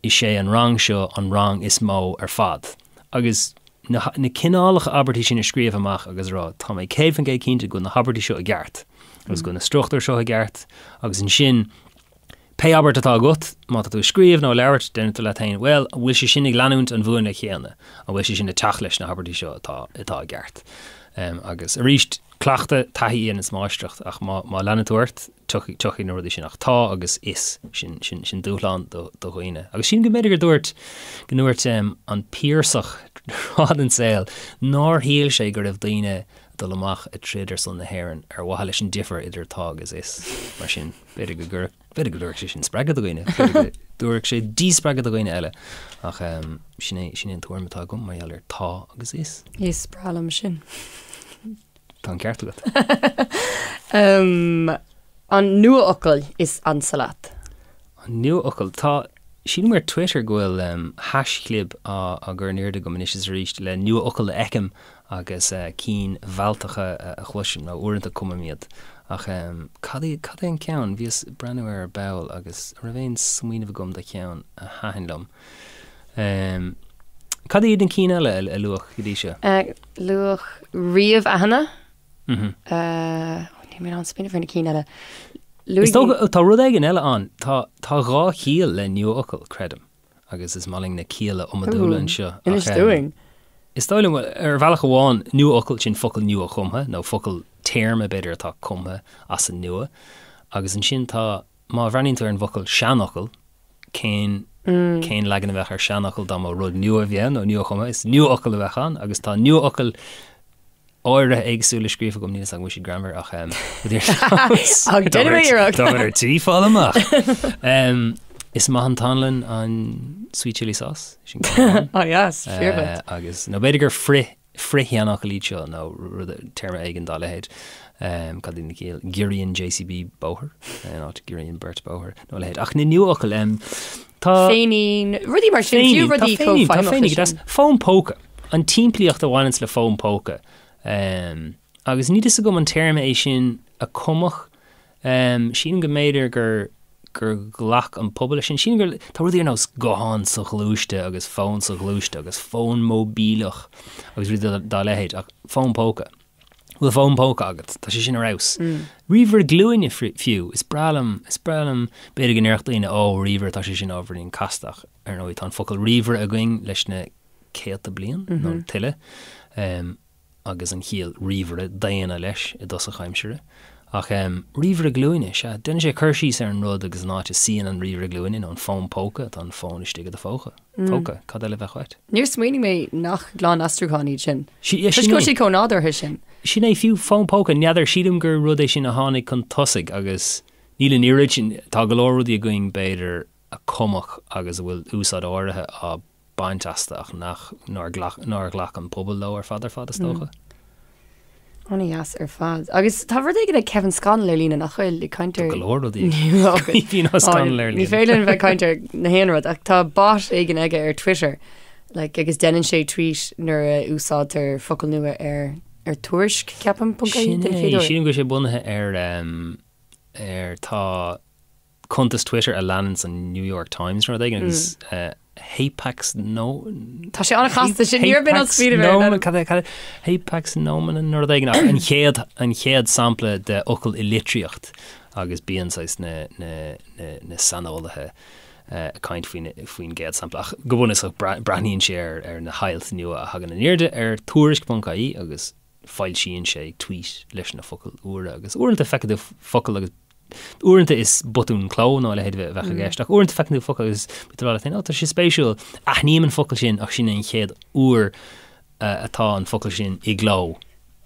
S2: Is é an rang seo an rang is mó ar fad. Agus na cineálacha abairtí sin a scríobh amach agus a rá, tá mé 100% cinnte go bhfuil na habairtí seo i gceart agus go bhfuil na struchtúir seo i gceart agus ansin pé abairt atá agat, má tá tú ag scríobh nó ag labhairt, déanann tú leat féin, bhuel, an bhfuil sé sin ag leanúint an mhúnla chéanna? An bhfuil sé sin ag teacht leis na habairtí seo atá atá i gceart? Agus arís, cleachtadh, taithí a dhéananns máistreacht ach má má leanann tú ort, tiocfaidh tiocfaidh na rudaí sin ach tá agus is, sin sin sin dúshlán do do dhaoine. Agus sílim go mb'fhéidir gur dúirt go ndúirt an Piarsach tráth den saol nár shíl sé go raibh daoine ag dul amach ag troid ar son na hÉireann ar mhaithe leis an difear idir tá agus is. Mar sin, b'fhéidir go gcuirfeadh b'fhéidir go dtabharfadh sé sin spreagadh do dhaoine, b'fhéidir go dtabharfadh sé díspreagadh do dhaoine eile. Ach sin é sin é an tuairim atá agam mar gheall ar tá agus is.
S1: Is breá liom sin.
S2: Tá an ceart agat.
S1: An nuafhocal is ansa leat?
S2: An nuafhocal? Tá, sílim ar Twitter go bhfuil haischlib á gcur in airde agam anois is arís le nuafhocail a fheicim agus cinn mhealltacha a chloisim, nó uaireanta cumaim iad. Ach cad é, cad é an ceann? Bhíos ag breathnú air ar ball agus an raibh aon smaoineamh agam do cheann a thaitin liom? Cad iad na cinn eile a luadh go dtí seo?
S1: Luadh ríomh-aithne. Níl mé in ann smaoineamh ar na cinn eile.
S2: Is dócha, tá rud éigin eile ann. Tá tá 2 chiall le nuafhocal, creidim, agus is maith linn na cialla iomadúla anseo.
S1: Inis dúinn.
S2: Is dóigh liom, ar bhealach amháin, nuafhocal, sin focal nua-chumtha, nó focal téarma, b'fhéidir, atá cumtha as an nua. Agus ansin tá Má bhreathnaíonn tú ar an bhfocal seanfhocal, cén cén leagan a bheadh ar seanfhocal dá mba rud nua a bhí ann nó nua-chumtha? Is nuafhocal a bheadh ann agus tá nuafhocail áirithe éagsúla scríofa agam, níl 'fhios agam an bhfuil siad greannmhar ach
S1: Ach déanfaidh mé iarracht.
S2: Tá ar tí fáil amach. Is maith an t-anlann an sweet chili sauce. Sin ceann amháin.
S1: Oh yes, fíor dhuit.
S2: Agus nó b'fhéidir gur frith frith-sheanfhocail iad seo nó rud, téarma éigin dá leithéid. Cad iad na ciall? Giorraíonn JCB bóthar in áit giorraíonn beart bóthair nó a leithéid. Ach na nuafhocail, tá.
S1: Féinín, rudaí mar sin, fiú rudaí chomh feidhmeach leis sin.
S2: Fón póca, an tsimplíocht a bhaineanns le fón póca. Agus níl fhios agam an téarma é sin a cumadh Sílim go mb'fhéidir gur gur ghlac an pobal leis sin. Sílim gur tá rudaí ar nós guthán soghluaiste agus fón soghluaiste agus fón móibíleach agus rudaí dá leithéid ach fón póca. Bhfuil fón póca agat? Tá sé sin ar fheabhas. Ríomhaire glúine fiú. Is breá liom, is breá liom, b'fhéidir go ndéarfadh daoine ó ríomhaire tá sé sin ábhairín casta ach ar ndóigh tá an focal ríomhaire againn leis na céadta bliain nó tuilleadh. agus an chiall ríomhaire daonna leis i dtosach aimsire. Ach em, ríomhaire glúine, sea, déanann sé cur síos ar an rud agus an áit a suíonn an ríomhaire glúine nó an fón póca, tá an fón istigh i do phóca. Póca, cad eile a bheadh uait?
S1: Níor smaoinigh mé nach glan-aistriúcháin iad sin. Yeah, Toisc go bhfuil siad chomh nádúrtha sin.
S2: Sin é, fiú fón póca, n'fheadar, sílim gur rud é sin a tháinig chun tosaigh agus níl an oiread sin, tá go leor rudaí againn b'fhéidir a cumadh agus a bhfuil úsáid áirithe á baint astu ach nach, nár ghlac, nár ghlac an pobal leo ar fad ar fad is dócha.
S1: An-dheas ar fad. Agus tá rud éigin ag Kevin Scannell ar líne nach bhfuil ag caint ar
S2: Tá go leor rudaí ag Caoimhín Ó Scanaill ar
S1: líne. Ní féidir linn bheith ag caint ar na haon rud ach tá bot éigin aige ar Twitter like, agus déanann sé tweet nuair a úsáidtear focal nua ar ar Tuairisc ceapaim ponc ie
S2: Sin
S1: den
S2: é,
S1: chéad uair.
S2: sílim go bhfuil sé bunaithe ar ar tá cuntas Twitter a leananns an New York Times nó rud éigin agus. Hapax no.
S1: Tá sé an-chasta sin, ní raibh mé in ann smaoineamh air.
S2: Hapax cad é, cad é, Hapax nomen nó rud éigin ach an chéad, an chéad sampla de fhocal i litríocht agus bíonn saghas na, na, na, na saineolaithe ag caint faoin, faoin gcéad sampla ach go bunúsach breathnaíonn sé ar, ar na hailt nua a thagann in airde ar tuairisc.ie agus foilsíonn sé tweet leis na focail úra agus uaireanta feiceann tú focal agus uaireanta is botún cló nó a leithéid a bheadh i gceist ach uaireanta feiceann tú focal agus bíonn tú ag rá leat féin, ó tá sé spéisiúil, aithním an focal sin ach sin é an chéad uair atá an focal sin i gcló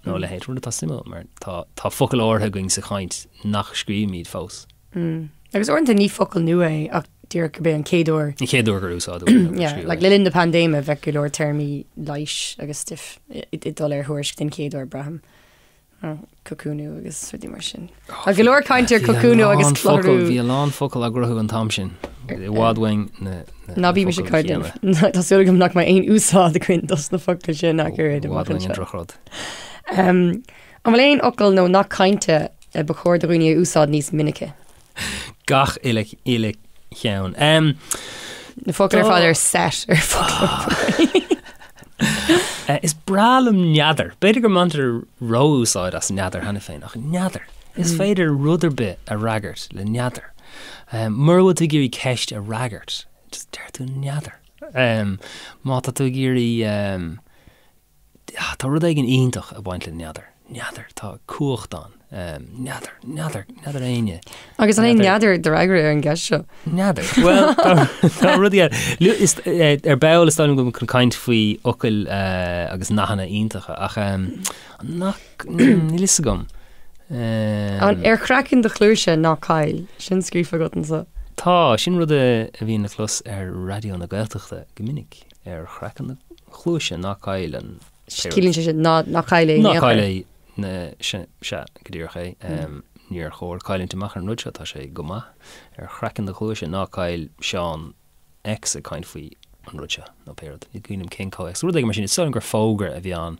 S2: nó a leithéid, rud atá suimiúil mar tá tá focail áirithe againn sa chaint nach scríobhaimid fós.
S1: Agus uaireanta ní focal nua é ach díreach gurb é an chéad uair.
S2: An chéad uair gur úsáideadh é nó gur
S1: Yeah,
S2: scríobhadh
S1: like
S2: é.
S1: le linn na paindéime bheadh go leor téarmaí leighis agus stuif ag dul ar Thuairisc den chéad uair, braithim. Cocúnú agus rudaí mar sin. Tá go leor caint ar
S2: Bhí a
S1: cocúnú agus
S2: lán focal,
S1: clárú.
S2: bhí a lán focal á gcruthú an t-am sin. I bhfad uainn na na
S1: Ná bímis ag
S2: focail
S1: caint.
S2: chéanna.
S1: Tá súil agam nach mbeidh aon úsáid againn dos na focail sin ach oiread
S2: I
S1: amach
S2: bhfad uainn an
S1: anseo.
S2: drochrud.
S1: Um, An bhfuil aon fhocal nó nath cainte a ba chóir do dhaoine a úsáid níos minice?
S2: Gach uile, uile cheann. Um,
S1: Na focail ar fad ar set ar foclóir.
S2: Eh, is breá liom n'fheadar. B'fhéidir go mbaintear ró-úsáid as n'fheadar cheana féin, ach n'fheadar. Is féidir rud ar bith a fhreagairt le n'fheadar. Um, mura bhfuil tú ag iarraidh ceist a fhreagairt, just deir tú n'fheadar. Um, má tá tú ag iarraidh um, Tá rud éigin iontach ag baint le n'fheadar. N'fheadar, tá cumhacht ann. N'fheadar, n'fheadar, n'fheadar éinne.
S1: Agus an é n'fheadar do fhreagra ar an gceist seo?
S2: N'fheadar. Bhuel, tá rudaí eile. Ar ball is dóigh liom go bhfuil chun caint faoi fhocail agus nathanna iontacha ach nach, níl fhios agam.
S1: Ar chraiceann do chluaise ná caill, sin scríofa agat anseo.
S2: Tá, sin rud a bhíonn le clos ar Raidió na Gaeltachta go minic. Ar chraiceann do chluaise ná caill an
S1: Ciallaíonn sé sin ná ná caill é in
S2: Ná
S1: aon chor.
S2: caill é na sea, sea, go díreach é. Níor chóir cailliúint amach ar an rud seo, tá sé go maith. Ar chraiceann do chluaise ná caill Seán X ag caint faoi an rud seo, nó pé rud. Ní cuimhin liom cén comhthéacs. Rud éigin mar sin, is dóigh liom gur fógra a bhí ann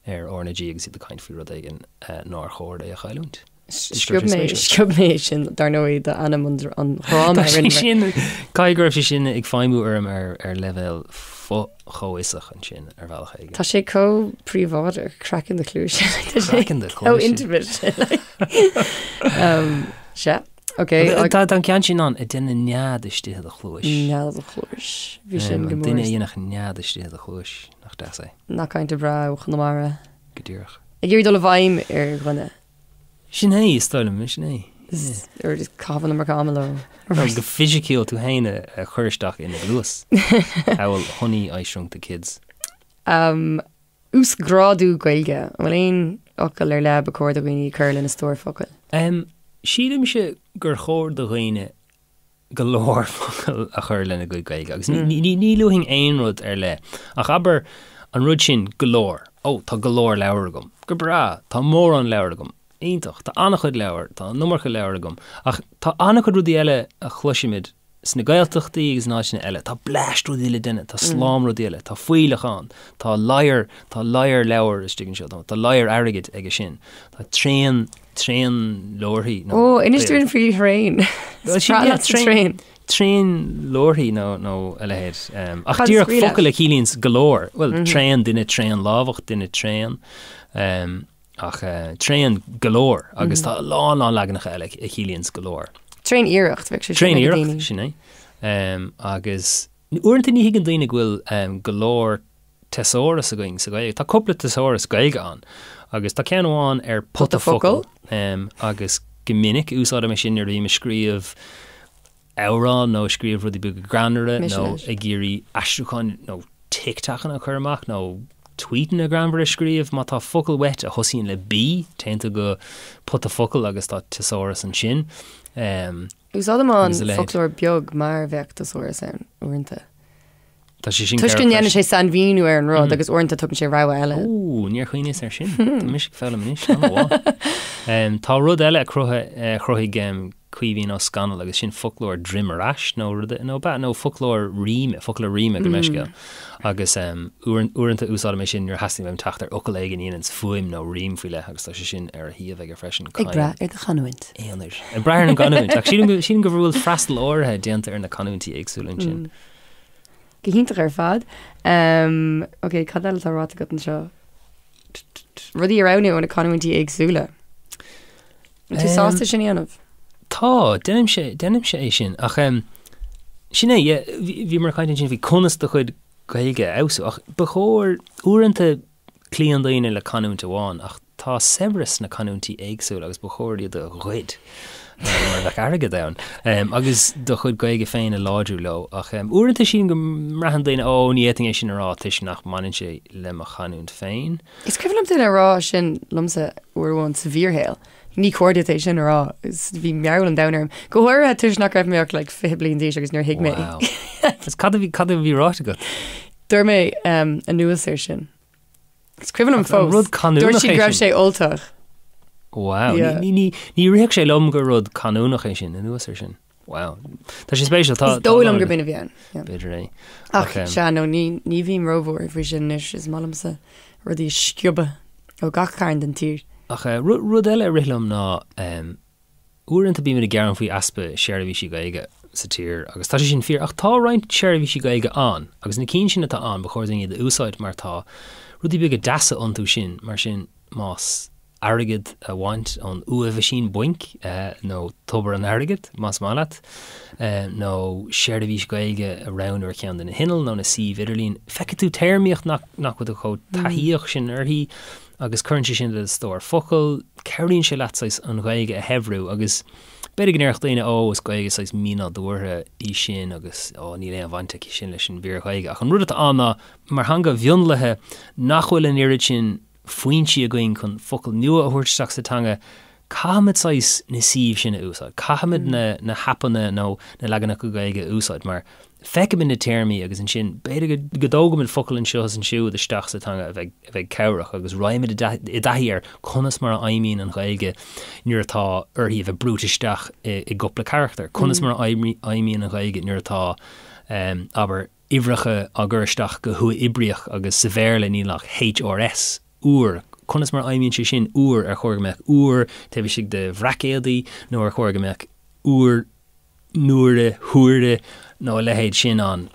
S2: ar RnaG agus iad ag caint faoi rud éigin nár chóir é a chailliúint.
S1: Sciob mé, sciob mé é sin, dar ndóigh, d'ainm an dhráma
S2: a rinne sin, caithfidh go raibh sé sin ag feidhmiú orm ar ar leibhéal fo-chomhfhiosach ansin ar bhealach éigin.
S1: Tá sé chomh príobháideach, craiceann do chluaise. Tá sé
S2: Craiceann do
S1: chomh
S2: chluaise.
S1: intimate sin. Sea, ok.
S2: Tá an ceann sin ann, ag déanamh nead istigh i do chluais.
S1: Nead i do chluais. Bhí sin
S2: An
S1: go mór.
S2: duine a dhéanfadh nead istigh i do chluais, nach deas é.
S1: Nath cainte breá ó Chonamara.
S2: Go díreach.
S1: Ag iarraidh dul i bhfeidhm ar dhuine.
S2: Sin é, is dóigh liom, sin é.
S1: Is ar just caitheamh an iomarca ama leo.
S2: Nó go fisiciúil tú féin a chur isteach ina gcluas. Amhail Honey, I Shrunk the Kids.
S1: Um, uasghrádú Gaeilge. An bhfuil aon fhocal ar leith ba chóir do dhaoine cur lena stór focal?
S2: Um, sílimse gur chóir do dhaoine go leor focal a chur lena gcuid Gaeilge agus ní luafainn aon rud ar leith ach abair an rud sin go leor, ó tá go leor leabhar agam, go breá, tá mórán leabhar agam, iontach, tá an-chuid leabhar, tá an iomarca leabhar agam ach tá an-chuid rudaí eile a chloisimid sna Gaeltachtaí agus in áiteanna eile, tá bleaist rudaí le déanamh, tá slám rudaí eile, tá fuílleach ann, tá ladhar, tá ladhar leabhar istigh anseo, tá ladhar airgid aige sin, tá tréan Tréan leabharthaí nó.
S1: Ó, inis dúinn faoi thraein. Is breá leat an traein.
S2: Tréan leabharthaí nó nó a leithéid. Ach díreach focal a chiallaíonns go leor. Bhuel, tréan, duine tréan lámhach, duine tréan. Ach tréan go leor agus tá a lán lán leaganacha eile a chiallaíonns go leor.
S1: Tréan iarracht, bheadh sé sin
S2: Tréan
S1: ag daoine.
S2: iarracht, sin é. Agus uaireanta ní thuigeann daoine go bhfuil go leor teasáras againn sa Ghaeilge. Tá cúpla teasáras Gaeilge ann agus tá ceann amháin ar pota focal agus go minic úsáidim é sin nuair a bhím ag scríobh amhrán nó ag scríobh rudaí beaga greannmhara nó ag iarraidh aistriúcháin nó TikTokanna a chur amach nó tweetanna greannmhara a scríobh. Má tá focal uait a thosaíonn le B, téann tú go pota focal agus tá teasáras ansin.
S1: Úsáidim an
S2: Agus a leithéid.
S1: foclóir beag mar bheadh teasáras ann uaireanta.
S2: Tá sé sin
S1: Toisc go ndéanann sé sainmhíniú ar an rud agus uaireanta tugann sé rogha eile.
S2: Ó, níor chuimhníos air sin. Tá mise ag foghlaim anois, an-mhaith. Tá rud eile a chruthaigh Caoimhín Ó Scanaill agus sin foclóir droim ar ais nó rud, nó ba, nó foclóir ríme, foclóir ríme gabh mo leithscéal. Agus uaireanta úsáidim é sin nuair a theastaíonn uaim teacht ar fhocal éigin a dhéananns fuaim nó rím faoi leith agus tá sé sin ar a shuíomh aige freisin.
S1: Ag brath ar do chanúint.
S2: Aonair. Ag brath ar an gcanúint. Ach sílim go bhfuil freastal áirithe déanta ar na canúintí éagsúla ansin.
S1: Go hiontach ar fad. Um, ok, cad eile atá ráite agat anseo? Rudaí a roghnú ó na canúintí éagsúla. An tú sásta sin a dhéanamh?
S2: Tá, déanaimse, déanaimse é sin, ach em, sin é, yeah, bhíomar ag caint ansin faoi conas do chuid Gaeilge a fheabhsú, ach ba chóir, uaireanta cloíonn daoine le canúint amháin, ach tá saibhreas sna canúintí éagsúla agus ba chóir iad a ghoid, mar a bheadh airgead ann, agus do chuid Gaeilge féin a láidriú leo. Ach uaireanta sílim go mbraitheann daoine, ó, ní fhéadfainn é sin a rá toisc nach mbaineann sé le mo chanúint féin.
S1: Is cuimhin liom duine a rá sin liomsa uair amháin sa bhfíorshaol. Ní cóir duit é sin a rá. Bhí mearbhall an domhain orm. Go háirithe toisc nach raibh mé ach like 20 bliain d'aois agus níor thuig mé.
S2: Wow. Agus cad a bhí, cad a bhí ráite agat?
S1: Dúirt mé anuas air sin. Is cuimhin liom
S2: Ach an
S1: fós.
S2: rud canúnach
S1: Dúirt siad
S2: é
S1: go raibh
S2: sin?
S1: sé Ultach.
S2: Wow.
S1: Yeah.
S2: Ní, ní, ní rithfeadh sé liom gur rud canúnach é sin, anuas air sin. Wow. Tá sé spéisiúil. Tá,
S1: Is dóigh liom gur b'in a bhí ann. Yeah.
S2: B'fhéidir é.
S1: Ach sea, no, ní, ní bhím róbhuartha faoi sin anois, is maith liomsa rudaí a sciobadh ó gach cearn den tír.
S2: Ach rud, rud eile a rith liom ná, em, Uaireanta bímid ag gearán faoi easpa seirbhísí Gaeilge sa tír agus tá sé sin fíor ach tá roinnt seirbhísí Gaeilge ann agus na cinn sin atá ann ba chóir dúinn iad a úsáid mar tá rudaí beaga deasa iontu sin mar sin más airgead a bhaint ón uathmheaisín bainc nó tobar an airgid más maith leat nó seirbhís Gaeilge a roghnú ar cheann de na hinnill nó na suímh idirlín feicfidh tú téarmaíocht nach bhfuil tú chomh taithíoch sin uirthi agus cuireann sé sin le do stór focal, cabhraíonn sé leat saghas an Ghaeilge a shaibhriú agus b'fhéidir go ndéarfadh daoine ó is Gaeilge saghas mínádúrtha í sin agus ó níl aon bhaint aici sin leis an bhfíor-Ghaeilge ach an rud atá ann ná mar theanga mhionlaithe nach bhfuil an oiread sin foinsí againn chun focail nua a thabhairt isteach sa teanga, caithfimid saghas na suímh sin a úsáid, caithfimid na na haipeanna nó na leaganacha Gaeilge a úsáid mar feicimid na téarmaí agus ansin b'fhéidir go dtógaimid focal anseo is ansiúd isteach sa teanga a bheidh a bheidh cabhrach agus raghaimid i dtaithí ar conas mar a fheidhmíonn an Ghaeilge nuair atá uirthi a bheith brúite isteach i i gcúpla carachtar, conas mar a fheidhmíonn an Ghaeilge nuair atá abair uimhreacha á gcur isteach go huathoibríoch agus sa Bhéarla níl ach HRS. uair, conas mar a fheidhmíonn sé sin, uair, ar chóir go mbeadh uair taobh istigh de bhraicéadaí nó ar chóir go mbeadh uair, n-uaire, huaire nó a leithéid sin ann.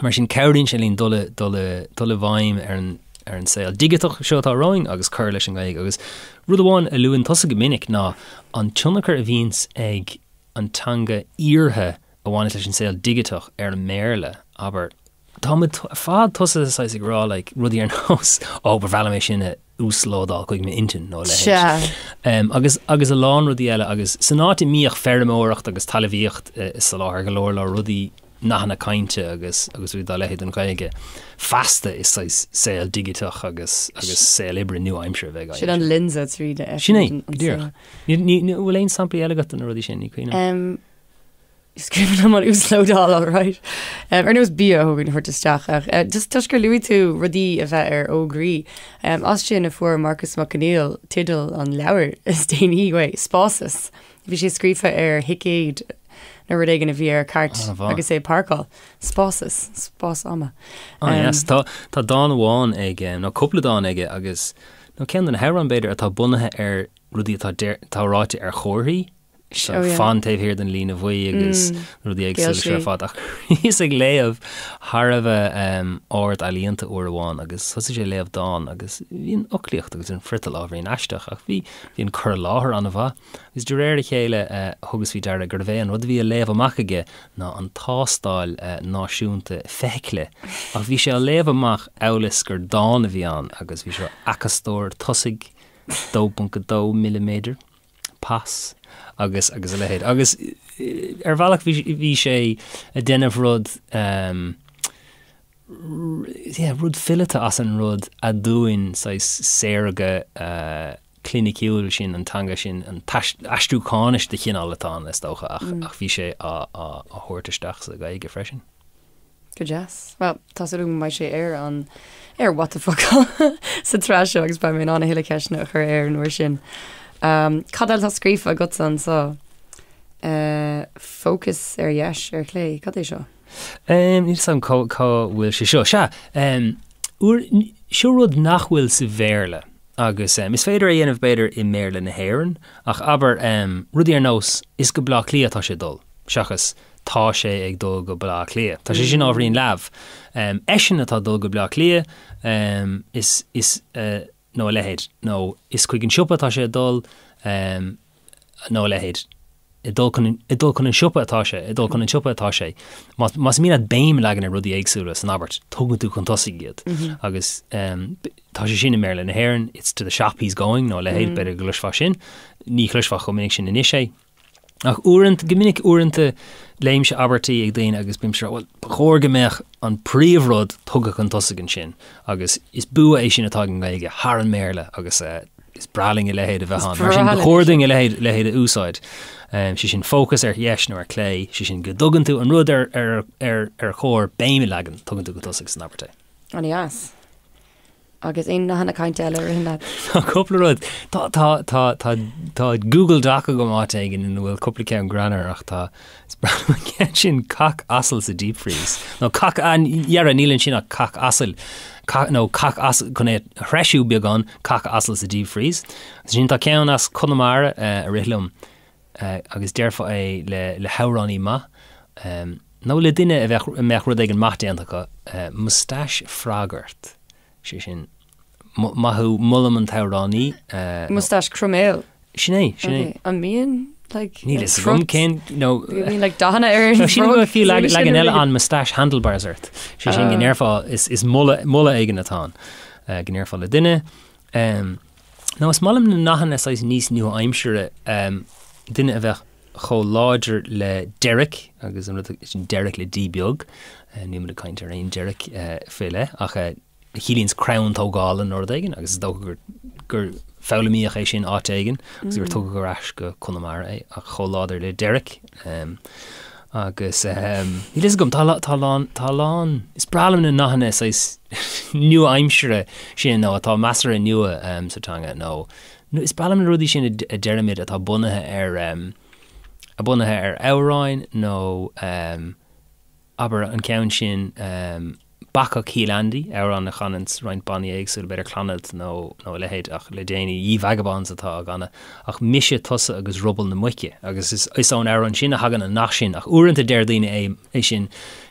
S2: Mar sin cabhraíonn sé linn dul i, dul i, dul i bhfeidhm ar an, ar an saol digiteach seo atá romhainn agus cur leis an nGaeilge. Agus rud amháin a luann tusa go minic ná an tionchar a bhíonns ag an teanga iarrtha a bhaineas leis an saol digiteach ar an mBéarla, abair, Tá muid ar fad tosaithe saghas ag rá like rudaí ar nós ó ba bhreá liom é sin a uaslódáil chuig m'intinn nó a leithéid. Um, agus agus a lán rudaí eile agus san áit a mbíodh feirmeoireacht agus talmhaíocht ag soláthar go leor leor rudaí nathanna cainte agus agus rudaí dá leithéid don Ghaeilge feasta is saghas saol digiteach agus agus saol oibre nua-aimseartha a bheidh
S1: Sin an lionsa tríd
S2: a Sin é, go díreach. Ní ní ní bhfuil aon samplaí eile agat de na rudaí sin, ní cuimhin liom.
S1: Um, Is cuimhin liom an uaslódáil alright. Ar nós bia a thógaint thabhairt isteach ach just toisc gur luaigh tú rudaí a bheith ar fhógraí, as sin a fuair Marcus Mac Conghail teideal an leabhair is déanaí uaidh, Spásas. Bhí sé scríofa ar thicéad nó rud éigin a bhí ar chairt agus é ag páirceáil. Spásas, spás ama.
S2: Ah yes, tá tá dán amháin aige, nó cúpla dán aige agus, nó ceann de na hamhráin b'fhéidir, atá bunaithe ar rudaí atá atá ráite ar chomharthaí. Fan taobh thiar den líne bhuí agus rudaí éagsúla seo ar fad ach bhíos ag léamh thar a bheith ard-ealaíonta uair amháin agus thosaigh sé ag léamh dán agus bhí an fhoclaíocht agus an friotal ábhairín aisteach ach bhí bhí an cur i láthair an-mhaith agus de réir a chéile thugas faoi deara gurbh é an rud a bhí á léamh amach aige ná an tástáil náisiúnta feithicle ach bhí sé á léamh amach amhail is gur dán a bhí ann agus bhí sé acastóir tosaigh 2.2 milliméadar. pas agus agus a leithéid. Agus ar bhealach bhí bhí sé ag déanamh rud ehm yeah rud fileata as an rud aduain saghas saorga eh cliniciúil sin an teanga sin an t-aistriúcháinis de chineál atá ann is dócha ach ach bhí sé á á á thabhairt isteach sa Ghaeilge freisin.
S1: Go deas. Bhuel, tá súil agam go mbeidh sé ar an ar What the Focal sa tsraith seo agus beidh mé in ann a thuilleadh ceisteanna a chur air an uair sin. Um, cad eile atá scríofa agatsa anseo? Uh, focus ar dheis, ar chlé, cad é seo?
S2: Um, níl a fhios agam cá, cá bhfuil sé seo. Sea, um, uair, seo rud nach bhfuil sa Bhéarla agus um, is féidir é a dhéanamh b'fhéidir i mBéarla na hÉireann ach abair um, rudaí ar nós is go Bleá Cliath atá sé ag dul seachas Tá sé ag dul go Baile Átha Cliath. Tá sé sin ábhairín leamh. Eisean atá ag dul go Bleá Cliath, is, is, nó a leithéid, nó is chuig an siopa atá sé ag dul, nó a leithéid. Ag dul chun, ag dul chun an siopa atá sé, ag dul chun an tsiopa atá sé. Más, más mian leat béim a leagan ar rudaí éagsúla san abairt, tugann tú chun tosaigh iad. Agus tá sé sin i mBéarla na hÉireann, it's to the shop he's going, nó a leithéid, b'fhéidir go gcloisfeá sin. Ní chloisfeá chomh minic sin anois é. Ach uaireanta, go minic uaireanta, léimse abairtí ag daoine agus bímse ag rá, bhuel, ba chóir go mbeadh an príomhrud tugtha chun tosaigh ansin agus is bua é sin atá ag an nGaeilge thar an mBéarla agus is breá linn a leithéid a bheith ann. Mar sin, ba chóir dúinn a leithéid, leithéid a úsáid. Sé sin fócas ar dheis nó ar clé, sé sin go dtugann tú an rud ar, ar, ar, ar chóir béim a leagan, tugann tú chun tosaigh san abairt é.
S1: An-deas. Agus aon nathanna cainte eile a ritheann leat?
S2: Tá cúpla rud. Tá, tá, tá, tá, tá Google Doc agam áit éigin ina bhfuil cúpla ceann greannmhar ach tá, is breá liom an ceann sin cac asail sa deep freeze. Nó cac, dhera, níl ansin ach cac asail. Cac, nó cac asail, chun é a threisiú beagán, cac asail sa deep freeze. Agus ansin tá ceann as Conamara a rith liom agus déarfá é le, le hamhránaí maith nó le duine a bheadh, a mbeadh rud éigin maith déanta acu, moustache frog ort. Sé sin, maith thú, molaim an t-amhránaí.
S1: Moustache croiméal.
S2: Sin é, sin é.
S1: An mbíonn, like,
S2: Níl fhios agam cén,
S1: nó. Bíonn, like, dathanna ar an
S2: Sílim go bhfuil fiú leagan eile an moustache handlebars ort. Sé sin go ndéarfá, is moladh, moladh éigin atá ann, go ndéarfá le duine. Nó is maith liom na nathanna saghas níos nua-aimsire, duine a bheadh chomh láidir le Derek, agus an rud sin Derek le D beag, níl muid ag caint ar aon Derek faoi leith, ach a chiallaíonns crann tógála nó rud éigin, agus is dócha gur, gur foghlaimíodh é sin áit éigin agus gur tugadh ar ais go Conamara é, ach chomh láidir le Derek. Agus níl fhios agam, tá, tá a lán, tá a lán, is breá liom na nathanna saghas nua-aimsire sin nó atá measartha nua sa teanga nó, nó is breá liom na rudaí sin a deirimid atá bunaithe ar, bunaithe ar amhráin nó abair an ceann sin, Bacach Shíol Andy, amhrán a chanann roinnt bannaí éagsúla, b'fhéidir Clannad nó nó a leithéid, ach le déanaí Ye Vagabonds atá á gcanadh, ach Mise, Tusa agus Ruball na Muice, agus is is ón amhrán sin a thagann an nath sin, ach uaireanta deir daoine é é sin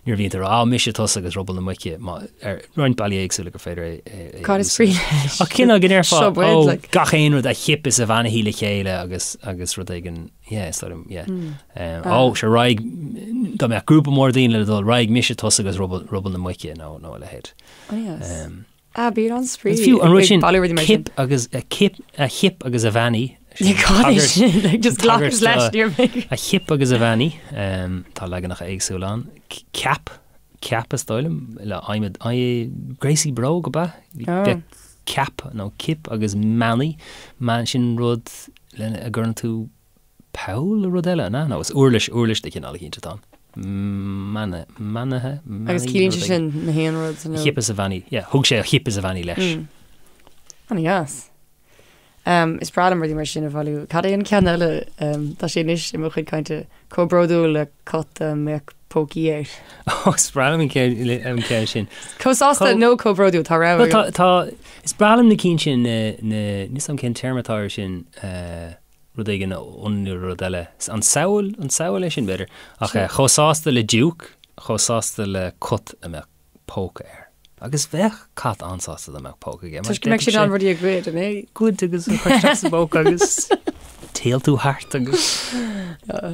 S2: nuair a bhíonn tú ag rá, Á, mise, tusa agus ruball na muice, má, ar roinnt bealaí éagsúla gur féidir é é
S1: é Cad is brí leis?
S2: Ach cineál go ndéarfá, ó, gach aon rud a chip is a bheannaithe le chéile agus agus rud éigin, Yeah, is dóigh liom, yeah. Ó, sure, raghaidh, dá mbeadh grúpa mór daoine le dul, raghaidh mise, tusa agus ruball, ruball na muice nó, nó a leithéid.
S1: Oh yes. Ah, bíonn an-spraoi.
S2: Is fiú an rud sin, cip agus, a chip, a chip agus a bheannaí.
S1: Cad é sin? Like, just glacas leis, níor mé.
S2: A chip agus a bheannaí, tá leaganacha éagsúla ann. Ceap, ceap is dóigh liom, le adhmad, gréasaí bróg ab ea? Bheadh ceap nó cip agus meanaí, mean, sin rud, lena gcuireann tú poll le rud eile, an ea? Nó is uirlis, uirlis de chineál eicínt atá ann. Meana, meanaithe,
S1: meanaí, Agus ciallaíonn sé sin na haon rud
S2: nó? A chip is a bheannaí, yeah, thug sé a chip is a bheannaí leis.
S1: An-deas. Is breá liom rudaí mar sin a bhailiú. Cad é an ceann eile? Tá sé anois i mo chuid cainte. Chomh bródúil le cat a mbeadh pócaí air.
S2: Ó, is breá liom an ceann sin.
S1: Chomh sásta nó chomh bródúil, tá rogha
S2: agat. Tá, is breá liom na cinn sin, na, na, níl 'fhios a'm cén téarma atá air sin, rud éigin a ionannú le rud eile. An samhail, an samhail é sin, b'fhéidir? Ach chomh sásta le diúc, chomh sásta le cat a mbeadh. póca air. Agus bheadh cat an-sásta dá mbeadh póca aige.
S1: Toisc go mbeadh sé in ann rudaí a ghoid, an
S2: é? Goid agus a chur isteach sa bpóca agus téaltú thart agus.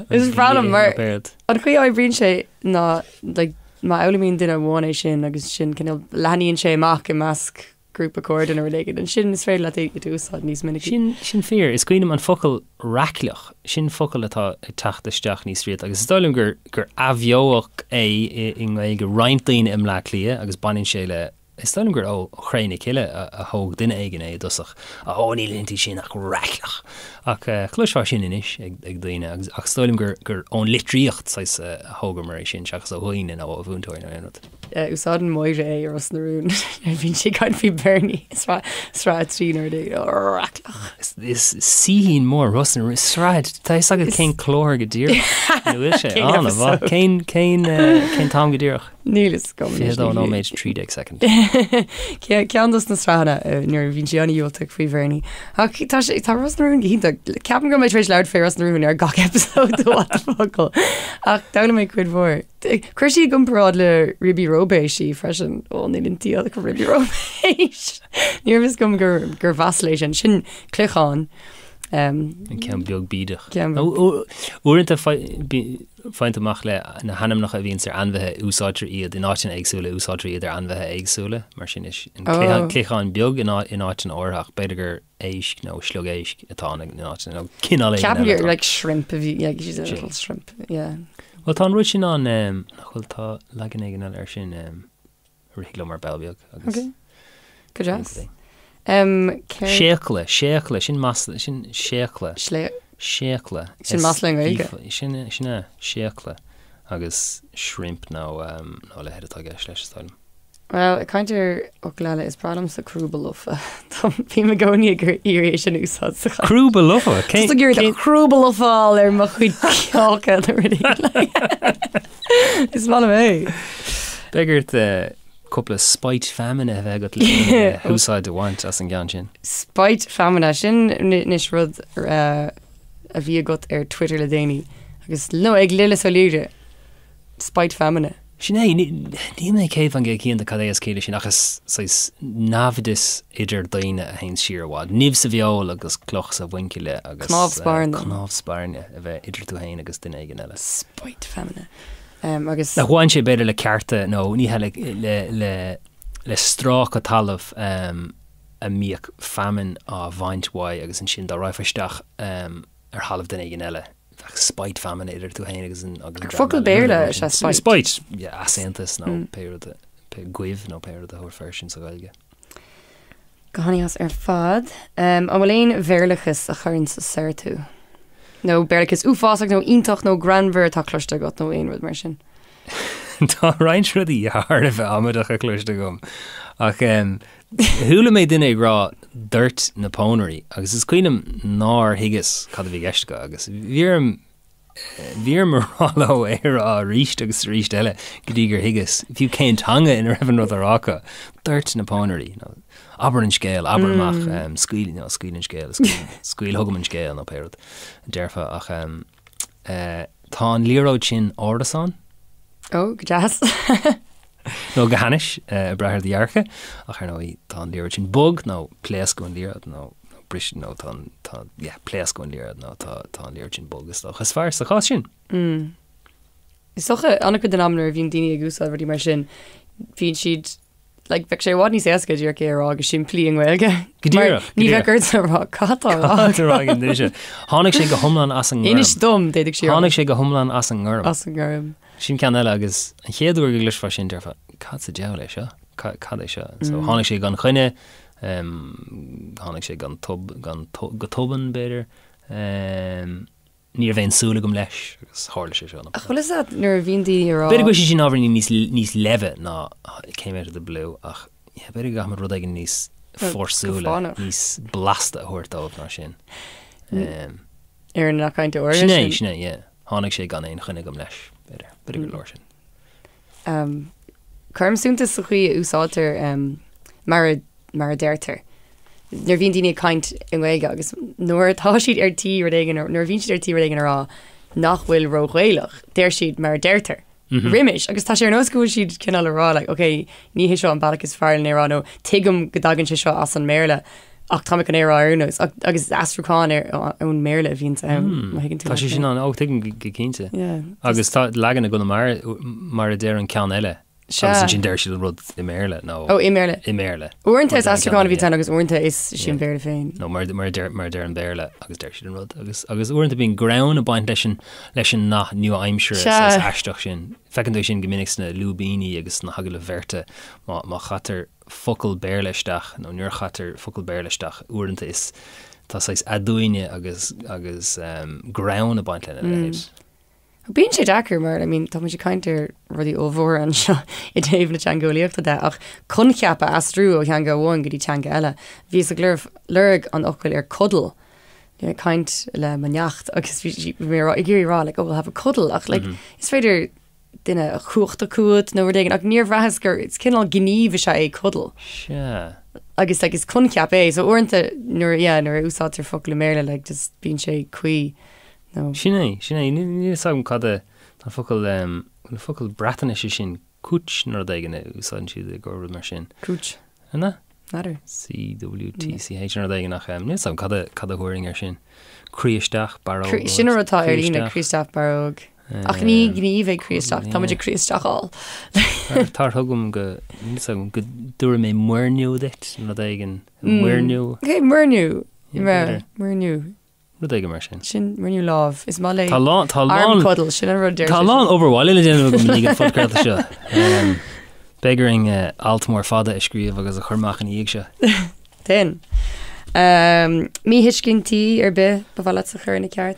S1: Is breá liom mar an chaoi a oibríonn sé ná like, má fhoghlaimíonn duine amháin é sin agus sin cineál leathnaíonn sé amach i measc grúpa cairde nó rud éigin, ansin is féidir leat é a úsáid níos minicí.
S2: Sin, sin fíor. Is cuimhin liom an focal raicleach, sin focal atá ag teacht isteach níos rialta agus is dóigh liom gur, gur athbheodh é i, i nGaeilge roinnt daoine i mBleá Cliath agus baineann sé le, is dóigh liom gur ó Chré na Cille a, a thóg duine éigin é i dtosach. Ó, níl inti sin ach raicleach! Ach eh, chloisfeá sin anois ag, ag daoine agus, ach is dóigh liom gur, gur ón litríocht saghas a, a thógamar é sin seachas ó dhaoine nó ó mhúinteoirí nó aon rud.
S1: Úsáideann Máire é i Ros na Rún nuair a bhíonn sí ag caint faoi Bernie i sraith 3 nuair a raicleach.
S2: Is saoithín mór Ros na Rún, sraith, tá fhios agat cén clár go díreach ina bhfuil sé
S1: ann,
S2: an bhfuil? Cén, cén, cén t-am go díreach?
S1: Níl fhios agam.
S2: 22 nóiméad 13 soicind.
S1: Ceann dos na sraitheanna nuair a bhíonn sí an-dhiúltach faoi Bhernie. Ach tá sé tá Ros na Rún go hiontach. Ceapaim go raibh mé tar éis labhairt faoi Ros na Rún ar gach episode de What the Focal. Ach d'fhoghlaim mé cuid mhór. Chuir sí i gcomparáid le Ribí Róibéis í freisin. Ó níl inti ach Ribí Róibéis. Ní raibh fhios agam gur gur mhasla é sin. Sin cloicheán.
S2: An ceann beag bídeach. Uaireanta faigheann tú amach le na hainmneacha a bhíonns ar ainmhithe, úsáidtear iad in áiteanna éagsúla, úsáidtear iad ar ainmhithe éagsúla, mar sin is an cloicheán beag in áiteanna áirithe ach b'fhéidir gur éisc nó sliog éisc atá ann in áiteanna nó cineál éigin
S1: eile. Ceapaim gur like shrimp a bhí, like she's a little shrimp, yeah.
S2: Bhuel tá an rud sin ann, nach bhfuil, tá leagan éigin eile air sin. Rith liom ar ball beag agus.
S1: Ok. Go deas. Um,
S2: céard... Séacla, séacla, sin masla, sin séacla.
S1: Slé...
S2: Séacla.
S1: Sin masla i nGaeilge.
S2: Sin, sin é, séacla. Agus shrimp nó, um, nó a leithéid atá i gceist leis, is dóigh liom.
S1: Well, ag caint ar fhocail eile, is breá liomsa crúba lofa. Tá, bím i gcónaí ag iarraidh é sin a úsáid sa chaint.
S2: Crúba lofa?
S1: Cén... Tá ag iarraidh crúba lofa a fháil ar mo chuid cáca nó rudaí. Is maith liom é.
S2: Beidh ort cúpla spite feamainne a bheith agat le húsáid a bhaint as an gceann sin.
S1: Spite feamainne, sin anois rud a bhí agat ar Twitter le déanaí agus, nó ag Lillis Ó Laoire, spite feamainne.
S2: Sin é, níl mé 100% cinnte cad é is ciall leis sin ach is saghas naimhdeas idir daoine a théann siar i bhfad. Nimh sa bhfeoil agus cloch sa mhuinchille agus
S1: Cnámh spairne.
S2: cnámh spairne a bheith idir tú féin agus duine éigin eile.
S1: Spite feamainne. Agus.
S2: Nach bhain sé b'fhéidir le cearta nó ní hea le le le le stráice talaimh a mbíodh feamainn á bhaint uaidh agus ansin dá raghfá isteach ar thalamh duine éigin eile, bheadh spite feamainne idir tú féin agus an
S1: agus an dream Focal eile. Béarla is ea
S2: spite. Spite, yeah, easaontas nó pé rud a, pé goimh nó pé rud a thabharfá air sin sa Ghaeilge.
S1: Go han-deas ar fad. An bhfuil aon Bhéarlachas a chuireann soir tú? Nó Béarlachas uafásach nó iontach nó greannmhar atá cloiste agat nó aon rud mar sin?
S2: Tá roinnt rudaí thar a bheith amaideacha cloiste agam ach chuala mé duine ag rá doirt na pónairí agus is cuimhin liom nár thuigeas cad a bhí i gceist acu agus bhí orm bhí orm a rá leo é a rá arís agus arís eile go dtí gur thuigeas fiú cén teanga ina raibh an rud á rá acu. Doirt na pónairí nó abair an scéal, abair amach, scaoil, nó scaoil an scéal, scaoil chugam an scéal nó pé rud a déarfá ach Tá an liathróid sin árasán.
S1: Ó, go deas.
S2: Nó go hainnis, ag brath ar do dhearcadh, ach ar ndóigh tá an liathróid sin bog nó pléascadh an liathróid nó briseadh nó tá an, tá, yeah, pléascadh an liathróid nó tá, tá an liathróid sin bog is dócha is fearr sa chás sin.
S1: Is dócha, an-chuid den am nuair a bhíonn daoine ag úsáid rudaí mar sin, bíonn siad Like, bheadh sé i bhfad níos éasca díreach é a rá go simplí i nGaeilge.
S2: Go díreach,
S1: Ní bheadh ort a rá cad tá á rá.
S2: Cad tá á rá ag an duine seo. Tháinig sé go hiomlán as an
S1: ngorm. Inis dom, d'fhéadfadh
S2: sí a rá. Tháinig sé go hiomlán as an ngorm.
S1: As an ngorm.
S2: Sin ceann eile agus an chéad uair go gcloisfeá sin déarfá, cad sa diabhal é seo? Cad é seo? So tháinig sé gan choinne, tháinig sé gan tub, gan, go tobann b'fhéidir. Ní raibh aon súil agam leis agus tharla sé seo.
S1: Ach bhfuil fhios agat nuair a bhíonn daoine ag rá.
S2: B'fhéidir go bhfuil sé sin ábhairín níos níos leimhe ná it came out of the blue ach yeah, b'fhéidir go gcaithfimid rud éigin níos fórsúla, níos blasta a thabhairt dóibh ná sin.
S1: Um, Ar an nath cainte
S2: áirithe sin. Sin é, sin é, yeah. Tháinig sé gan aon choinne agam leis, b'fhéidir. B'fhéidir gur leor sin.
S1: Um, cuirim suntas sa chaoi a úsáidtear um, mar a mar a deirtear. Nuair a bhíonn daoine ag caint i nGaeilge agus nuair atá siad ar tí rud éigin, nuair a bhíonn siad ar tí rud éigin a rá nach bhfuil ró-Ghaelach, deir siad mar a deirtear. Roimis, agus tá sé ar nós go bhfuil siad cineál a rá like, ok, ní hé seo an bealach is fearr lena rá nó tuigim go dtagann sé seo as an mBéarla ach tá mé chun é a rá ar aon nós agus aistriúchán ar ón mBéarla a bhíonns ann, má
S2: thuigeann tú. Tá sé sin ann, ó tuigim go cinnte. Agus tá leagan i gConamara mar a deir an ceann eile.
S1: Sea.
S2: Agus ansin deir siad an rud i mBéarla nó.
S1: Ó, i mBéarla.
S2: I mBéarla.
S1: Uaireanta is aistriúchán a bhíonn ann agus uaireanta is é an Béarla féin.
S2: Nó mar mar a deir mar a deir an Béarla agus deir siad an rud. Agus agus uaireanta bíonn greann ag baint leis an leis an nath nua-aimseartha
S1: Sea.
S2: saghas aisteach sin. Feiceann tú é sin go minic sna lúibíní agus sna hagallaimh bheirte má má chaitear focal Béarla isteach nó nuair a chaitear focal Béarla isteach uaireanta is tá saghas aduaine agus agus greann ag baint lena leithéid.
S1: Bíonn sé deacair mar, I mean, tá muid ag caint ar rudaí ollmhóra anseo i dtaobh na teangeolaíochta de, ach coincheap a aistriú ó theanga amháin go dtí teanga eile. Bhíos ag lorg an fhocail ar cuddle, ag caint le mo neacht agus bhí mé ag iarraidh rá like, oh, we'll have a cuddle, ach like, is féidir. duine a chumhacht chugat nó rud éigin ach níor bhraitheas gur is cineál gníomh is ea é cuddle.
S2: Sea.
S1: Agus like is coincheap é so uaireanta nuair yeah nuair a úsáidtear focal i mBéarla like just bíonn sé cuí
S2: nó. Sin é, sin é. Níl fhios agam cad é tá an focal um, an focal Breatnaise sin cwtch nó rud éigin a úsáideann siad i gcomhair rud mar sin.
S1: Cwtch.
S2: An ea?
S1: N'fheadar.
S2: CWTCH nó rud éigin ach níl 'fhios agam cad a cad a thabharfainn air sin. Croí isteach, barróg.
S1: Croí, sin an rud atá ar líne, croí isteach, barróg. Ach ní gníomh é croí isteach, tá muid ag croí isteacháil.
S2: Tar chugam go, níl 'fhios agam, go dtabharfaidh mé muirniú duit, nó rud éigin, muirniú.
S1: Ok, muirniú. Muirniú.
S2: Rud éigin mar sin.
S1: Sin muirniú lámh. Is maith
S2: léi Tá lán, tá lán,
S1: arm cuddle, sin an rud
S2: deir Tá lán obair bhaile le déanamh agam i ndiaidh an phodchraolta seo. Beidh orainn alt mór fada a scríobh agus a chur amach ina dhiaidh seo.
S1: Déan. Míthuiscintí ar bith ba mhaith leat a chur ina ceart?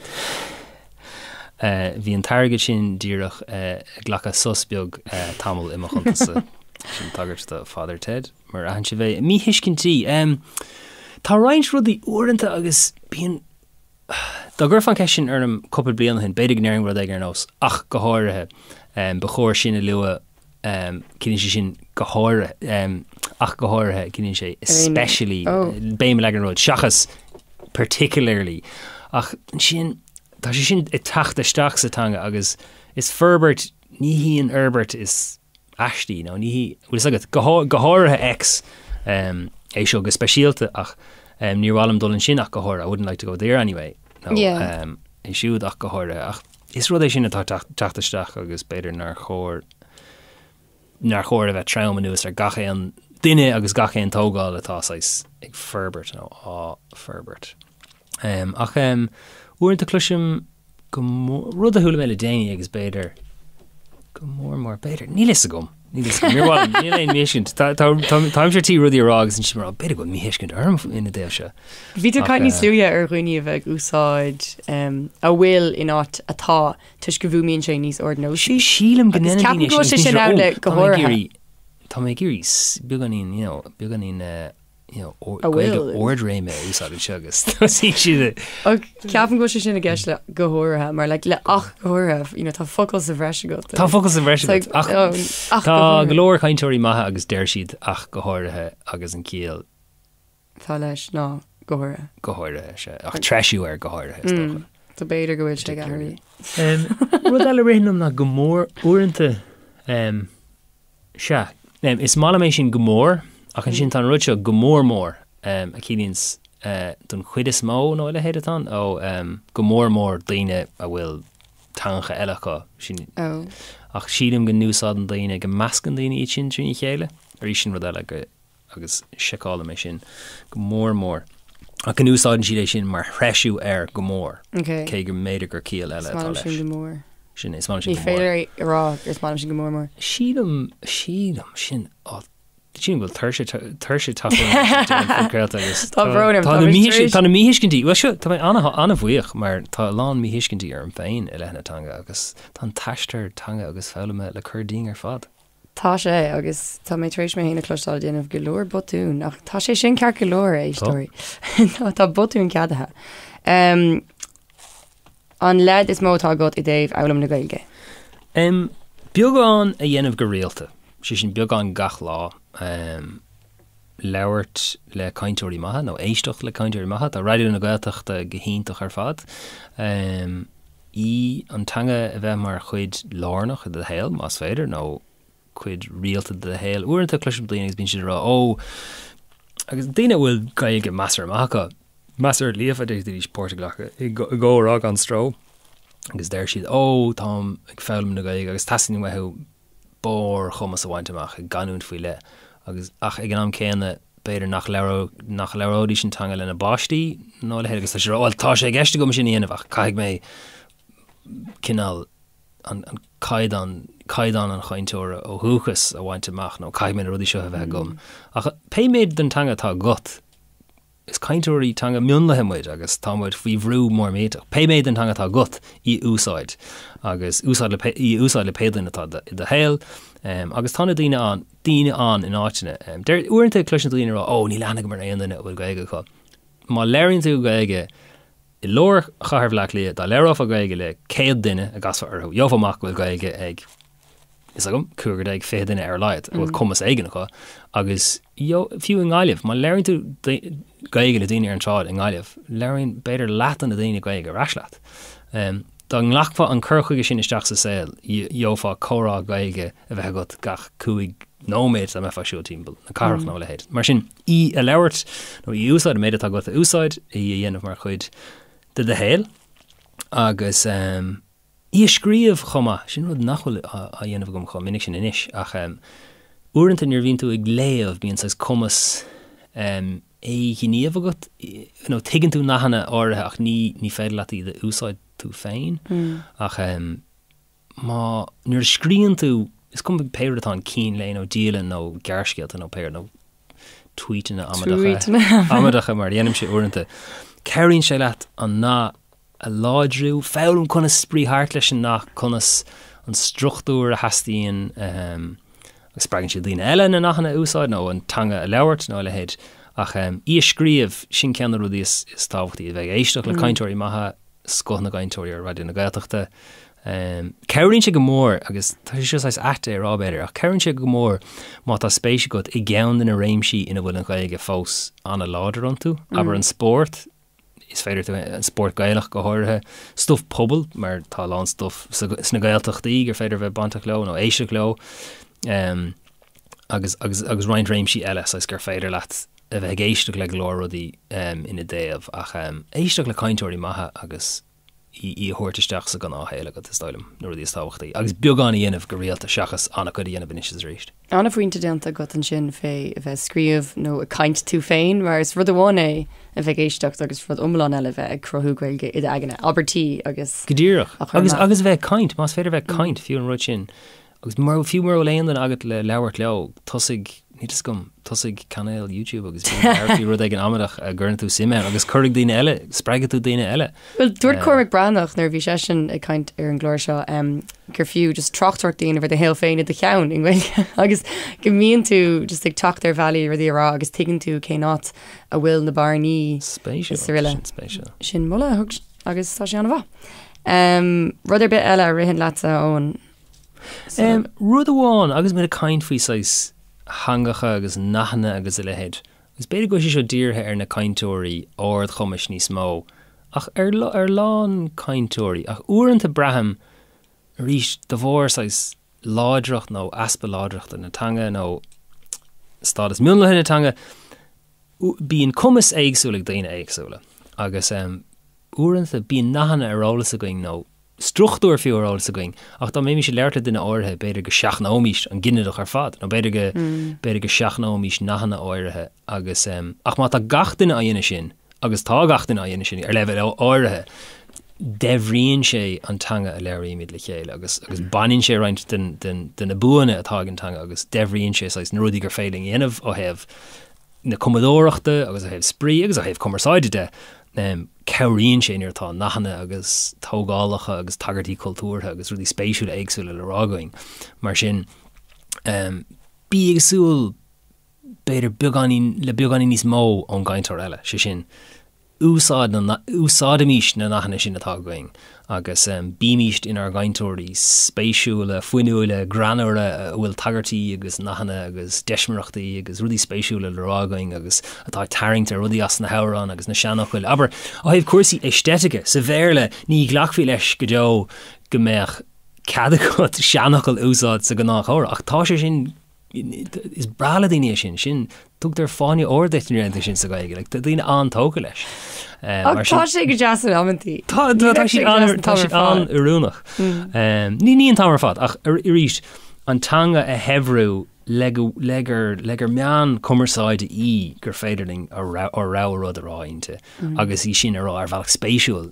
S2: Bhí an t-airgead sin díreach ag glacadh sos beag tamall i mo chuntas-sa. Sin tagairt do Father Ted. Mar aithin sibh é. Míthuiscintí. Tá roinnt rudaí uaireanta agus bíonn, dá gcuirfeá an cheist sin orm cúpla bliain ó shin, b'fhéidir go ndéarfainn rud éigin ar nós 'ach go háirithe', ba chóir sin a lua, ciallaíonn sé sin go háirithe, ach go háirithe, ciallaíonn sé especially, béim a leagan ar rud, seachas particularly. Ach ansin, tá sé sin ag teacht isteach sa teanga agus is forbairt, ní hí an fhorbairt is aistí nó ní hí, bhfuil fhios agat, go, go háirithe X, é seo go speisialta ach níor mhaith liom dul ansin ach go háirithe, I wouldn't like to go there anyway, nó
S1: Yeah.
S2: é siúd ach go háirithe ach is rud é sin atá ag teacht isteach agus b'fhéidir nár chóir, nár chóir a bheith trom anuas ar gach aon duine agus gach aon tógáil atá saghas ag forbairt nó á forbairt. Ach uaireanta cloisim go mór, rud a chuala mé le déanaí agus b'fhéidir go mór mór, b'fhéidir, níl fhios agam, níl fhios agam, níor mhaith liom, níl aon míthuiscint, tá, tá, tá, táimse ar tí rudaí a rá agus ansin mar, b'fhéidir go bhfuil míthuiscint orm ina dtaobh seo.
S1: Bhí tú ag caint níos luaithe ar dhaoine a bheith ag úsáid a bhfuil in áit atá toisc go bhfuaimníonn sé níos ardnósaí.
S2: Sílim go
S1: Agus
S2: ndéanann
S1: ceapaim
S2: daoine
S1: go bhfuil
S2: sin,
S1: sé sin ann le go
S2: tá mé ag
S1: háirithe.
S2: iarraidh, tá mé ag iarraidh beagáinín, you know, beagáinín, you know,
S1: A
S2: Gaeilge
S1: bhfuil.
S2: ardréime a úsáid anseo agus tosaíonn siad ag.
S1: Ach ceapaim go bhfuil sé sin i gceist le go háirithe, mar like, le ach go háirithe, you know, tá focal sa bhreis agat.
S2: Tá focal sa bhreis
S1: It's
S2: agat.
S1: like,
S2: Ach
S1: oh, ach
S2: tá
S1: go háirithe.
S2: go leor cainteoirí maithe agus deir siad ach go háirithe agus an ciall
S1: Tá leis ná go háirithe.
S2: go háirithe, sea. Ach treisiú ar go háirithe, is dócha.
S1: So b'fhéidir go bhfuil sé ag athrú.
S2: Rud eile a ritheann liom ná go mór uaireanta, Sea. Is maith liom é sin go mór, ach ansin tá an rud seo go mór mór, a chiallaíonns don chuid is mó nó a leithéid atá ann, ó go mór mór daoine a bhfuil teangacha eile acu, sin, ach sílim go n-úsáideann daoine, go meascann daoine iad sin trína chéile, arís sin rud eile go. agus seiceálaim é sin go mór mór. Ach go n-úsáideann siad é sin mar threisiú ar go mór, cé go mb'fhéidir gur ciall eile atá leis.
S1: Is maith liom sin go mór.
S2: Sin é, is maith liom
S1: Ní
S2: sin go mór.
S1: féidir a rá gur is maith liom sin go mór mór.
S2: Sílim, sílim, sin, á, sílim go bhfuil tuirse, tuirse ag teacht orm anois ag deireadh an phodchraolta agus
S1: Tá brón orm,
S2: tá
S1: tá
S2: na
S1: mé
S2: míthuisc-
S1: tar éis-
S2: tá na míthuiscintí, bhuel seo, tá mé an-bhuíoch mar tá a lán míthuiscintí orm féin i leith na teanga agus tá an t-aistear teanga agus foghlama le cur dínn ar fad.
S1: Tá sé, agus tá mé tar éis mé féin a chloisteáil ag déanamh go leor botún, ach tá sé sin ceart go leor, a éisteoirí. Tá botúin ceadaithe. Um, an leid is mó atá agat i dtaobh fhoghlaim na Gaeilge?
S2: Um, beagán a dhéanamh go rialta, sé sin beagán gach lá. Um, labhairt le cainteoirí maithe nó éisteacht le cainteoirí maithe. Tá Raidió na Gaeltachta go hiontach ar fad. Um, í an teanga a bheith mar chuid lárnach de do shaol, más féidir, nó cuid rialta de do shaol. Uaireanta cloisim daoine agus bíonn siad ag rá, 'Ó, agus daoine a bhfuil Gaeilge measartha maith acu, measartha líofa, d'fhéadfaidís páirt a ghlacadh i gcomhrá gan stró, agus deir siad, 'Ó, táim ag foghlaim na Gaeilge agus teastaíonn uathu barrchumas a bhaint amach i gcanúint faoi leith agus ach ag an am céanna b'fhéidir nach labhródh nach labhróidís an teanga lena bpáistí nó a leithéid agus tá siad ag rá bhuel tá sé i gceist agam sin a dhéanamh ach caithfidh mé cineál an an caighdeán caighdeán an chainteora ó dhúchas a bhaint amach nó caithfidh mé na rudaí seo a bheith agam ach pé méid den teanga atá agat Is cainteoirí teanga mionlaithe muid agus tá muid faoi bhrú mór millteach. Pé méid den teanga atá agat, í a úsáid. Agus úsáid le, í a úsáid le pé duine atá i do shaol. Agus tá na daoine ann, daoine ann in áiteanna. Deir, uaireanta cloisim daoine ag rá, 'Ó, níl aithne agam ar aon duine a bhfuil Gaeilge acu. Má labhraíonn tú Gaeilge i lár chathair Bhaile Átha Cliath, dá labhrófá Gaeilge le 100 duine a gcasfá orthu, gheofá amach go bhfuil Gaeilge ag. Fhios agam, 25, duine ar a laghad a bhfuil cumas éigin acu agus fiú i nGaillimh, má labhraíonn tú Gaeilge le daoine ar an tsráid i nGaillimh, labhraíonn b'fhéidir leath de na daoine Gaeilge ar ais leat. Dá nglacfá an cur chuige sin isteach sa saol, gheofá comhrá Gaeilge a bheith agat gach 5 nóiméad dá mbeifeá ag siúl timpeall na cathrach nó a leithéid. Mar sin, í a labhairt nó í a úsáid, an méid atá agat a úsáid, í a dhéanamh mar chuid de do shaol agus. Í a scríobh chomh maith, sin rud nach bhfuil á dhéanamh agam chomh minic sin anois, ach uaireanta nuair a bhíonn tú ag léamh bíonn saghas cumas éighníomh agat, nó tuigeann tú nathanna áirithe ach ní ní féidir leat iad a úsáid tú féin. Ach má, nuair a scríonn tú, is cuma pé rud atá ann, cín lae nó dialann nó gearrscéalta nó pé rud, nó tweetanna amaideacha, amaideacha mar a dhéanaimse uaireanta, cabhraíonn sé leat an nath a láidriú, foghlaim conas spraoi thart leis an nath, conas an struchtúr a theastaíonn agus spreagann sé daoine eile na nathanna a úsáid nó an teanga a labhairt nó a leithéid. Ach í a scríobh, sin ceann de na rudaí is tábhachtaí, a bheith ag éisteacht le cainteoirí maithe, scoth na gcainteoirí ar Raidió na Gaeltachta. Cabhraíonn sé go mór, agus tá sé seo saghas ait é a rá b'fhéidir, ach cabhraíonn sé go mór má tá spéis agat i gceann de na réimsí ina bhfuil an Ghaeilge fós an-láidir iontu, abair an spórt, Is féidir tú, an spórt Gaelach go háirithe, stuif pobail, mar tá a lán stuif sna Gaeltachtaí gur féidir a bheith bainteach leo nó éisteacht leo, agus, agus, agus roinnt réimsí eile, saghas gur féidir leat a bheith ag éisteacht le go leor rudaí ina dtaobh, ach éisteacht le cainteoirí maithe agus. í a thabhairt isteach sa ghnáthshaol agat, is dóigh liom, na rudaí is tábhachtaí. Agus beagán a dhéanamh go rialta seachas an-chuid a dhéanamh anois is arís.
S1: An-phointe déanta agat ansin fé a bheith ag scríobh nó ag caint tú féin, mar is rud amháin é a bheith ag éisteacht agus rud iomlán eile a bheith ag cruthú Gaeilge i d'aigne, abairtí agus.
S2: Go díreach. Agus, agus a bheith ag caint, más féidir a bheith ag caint, fiú an rud sin. Agus mura, fiú mura bhfuil aon duine agat le labhairt leo, tosaigh, níl fhios agam, tosaigh cainéal YouTube agus bí ag labhairt faoi rud éigin amaideach a gcuireann tú suim ann agus cuirfidh daoine eile, spreagfaidh tú daoine eile.
S1: Bhuel, dúirt Cormac Breathnach nuair a bhí seisean ag caint ar an gclár seo gur fiú just tráchtaireacht a dhéanamh ar do shaol féin i do cheann i nGaeilge agus go mbíonn tú just ag teacht ar bhealaí rudaí a rá agus tuigeann tú cén áit a bhfuil na bearnaí
S2: Spéisiúil, sin spéisiúil.
S1: Sin moladh a thug agus tá sé an-mhaith. Rud ar bith eile a ritheann leatsa, Eoin?
S2: Rud amháin, agus muid ag caint faoi saghas theangacha agus nathanna agus a leithéid, agus b'fhéidir go bhfuil sé seo dírithe ar na cainteoirí ardchumais níos mó, ach ar ar a lán cainteoirí, ach uaireanta braithim, arís, de bharr saghas láidreacht nó easpa láidreachta na teanga nó stádas mionlaithe na teanga, bíonn cumas éagsúil ag daoine éagsúla agus uaireanta bíonn nathanna ar eolas againn nó struchtúr fiú ar eolas againn, ach dá mbeimis ag labhairt le duine áirithe, b'fhéidir go seachnóimis an ginideach ar fad, nó b'fhéidir go, b'fhéidir go seachnóimis nathanna áirithe agus, ach má tá gach duine á dhéanamh sin, agus tá gach duine á dhéanamh sin ar leibhéal áirithe, daibhríonn sé an teanga a labhraímid le chéile agus, agus baineann sé roinnt den, den, de na buanna atá ag an teanga agus daibhríonn sé saghas na rudaí gur féidir linn a dhéanamh ó thaobh na cumadóireachta agus ó thaobh spraoi agus ó thaobh cumarsáide de, cabhraíonn sé nuair atá nathanna agus tógálacha agus tagairtí cultúrtha agus rudaí spéisiúla éagsúla le rá againn. Mar sin, bí ag súil b'fhéidir beagáinín, le beagáinín níos mó ón gcainteoir eile, sé sin, úsáid na, úsáidimís na nathanna sin atá againn agus bímíst inár gcainteoirí spéisiúla, fuinniúla, greannmhara a bhfuil tagairtí agus nathanna agus deismireachtaí agus rudaí spéisiúla le rá againn agus atá ag tarraingt ar rudaí as na hamhráin agus na seanfhocail. Abair, ó thaobh cúrsaí aeistéitice, sa Bhéarla ní ghlacfaí leis go deo go mbeadh cead agat seanfhocal a úsáid sa ghnáthchomhrá ach tá sé sin Is breá le daoine é sin. Sin, tugtar fáinne óir duit nuair a dhéanann tú sin sa Ghaeilge. Like, tá daoine an-tógtha leis.
S1: Ach tá sé go deas in amantaí.
S2: Tá, tá, tá sé an, tá sé an-oiriúnach. Ní, ní an t-am ar fad, ach arís, an teanga a shaibhriú le go, le gur, le gur meán cumarsáide í gur féidir linn ár rogha rud a rá inti. agus í sin a rá ar bhealach spéisiúil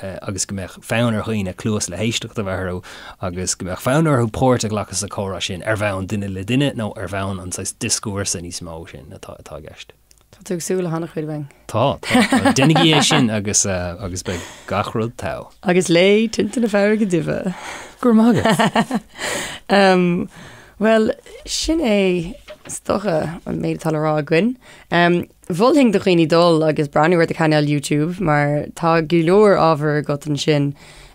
S2: agus go mbeadh fonn ar dhaoine cluas le héisteacht a bheith orthu agus go mbeadh fonn orthu páirt a ghlacadh sa chomhrá sin ar bhonn duine le duine nó ar bhonn an saghas dioscúrsa níos mó sin atá atá i gceist.
S1: Tá tú ag súil le han-chuid uainn.
S2: Tá, tá. Déanaigí é sin agus agus beidh gach rud togha.
S1: Agus léigh Tinte na Farraige Duibhe.
S2: Go raibh maith agat.
S1: Bhuel, sin é is dócha an méid atá le rá againn. Mholfainn do dhaoine dul agus breathnú ar do chainéal YouTube mar tá go leor ábhar agat ansin.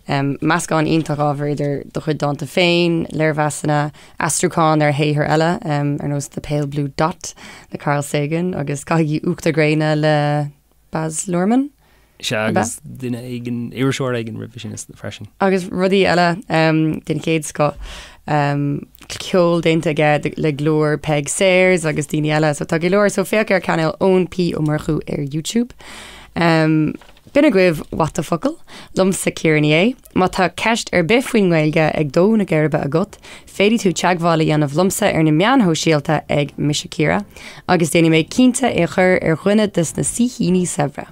S1: Meascán iontach ábhar idir do chuid dánta féin, léirmheasanna, aistriúchán ar shaothair eile, ar nós The Pale Blue Dot le Carl Sagan agus Caithigí Uachtar Gréine le Baz Luhrmann.
S2: Sea, agus duine éigin, iriseoir éigin roimhe sin freisin.
S1: Agus rudaí eile den chéad scoth. Ceol déanta aige le glór Peig Sayers agus daoine eile, so tá go leor. So féach ar chainéal Eoin P Ó Murchú ar YouTube. B'in agaibh What the Focal? Liomsa Ciara Ní É. Má tá ceist ar bith faoin nGaeilge ag dó na geirbe agat, féadfaidh tú teagmháil a dhéanamh liomsa ar na meáin shóisialta ag Mise Ciara, agus déanfaidh mé cinnte é a chur ar dhuine des na saoithíní saibhre.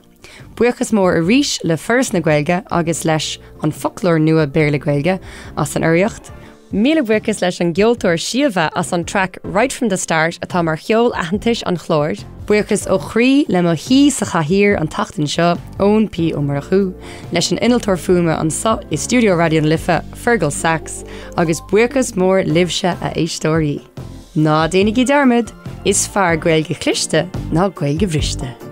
S1: Buíochas mór arís le Foras na Gaeilge agus leis An Foclóir Nua Béarla-Gaeilge as an urraíocht. Míle buíochas leis an gceoltóir Síomha as an traic Right From The Start atá mar cheol aitheantais an chláir. Buíochas ó chroí le mo shaoi sa chathaoir an tseachtain seo, Eoin P Ó Murchú, leis an innealtóir fuaime anso i stiúideo Raidió na Life, Fergal Sachs, agus buíochas mór libhse a éisteoirí. Ná déanaigí dearmad, is fearr Gaeilge chliste ná Gaeilge bhriste.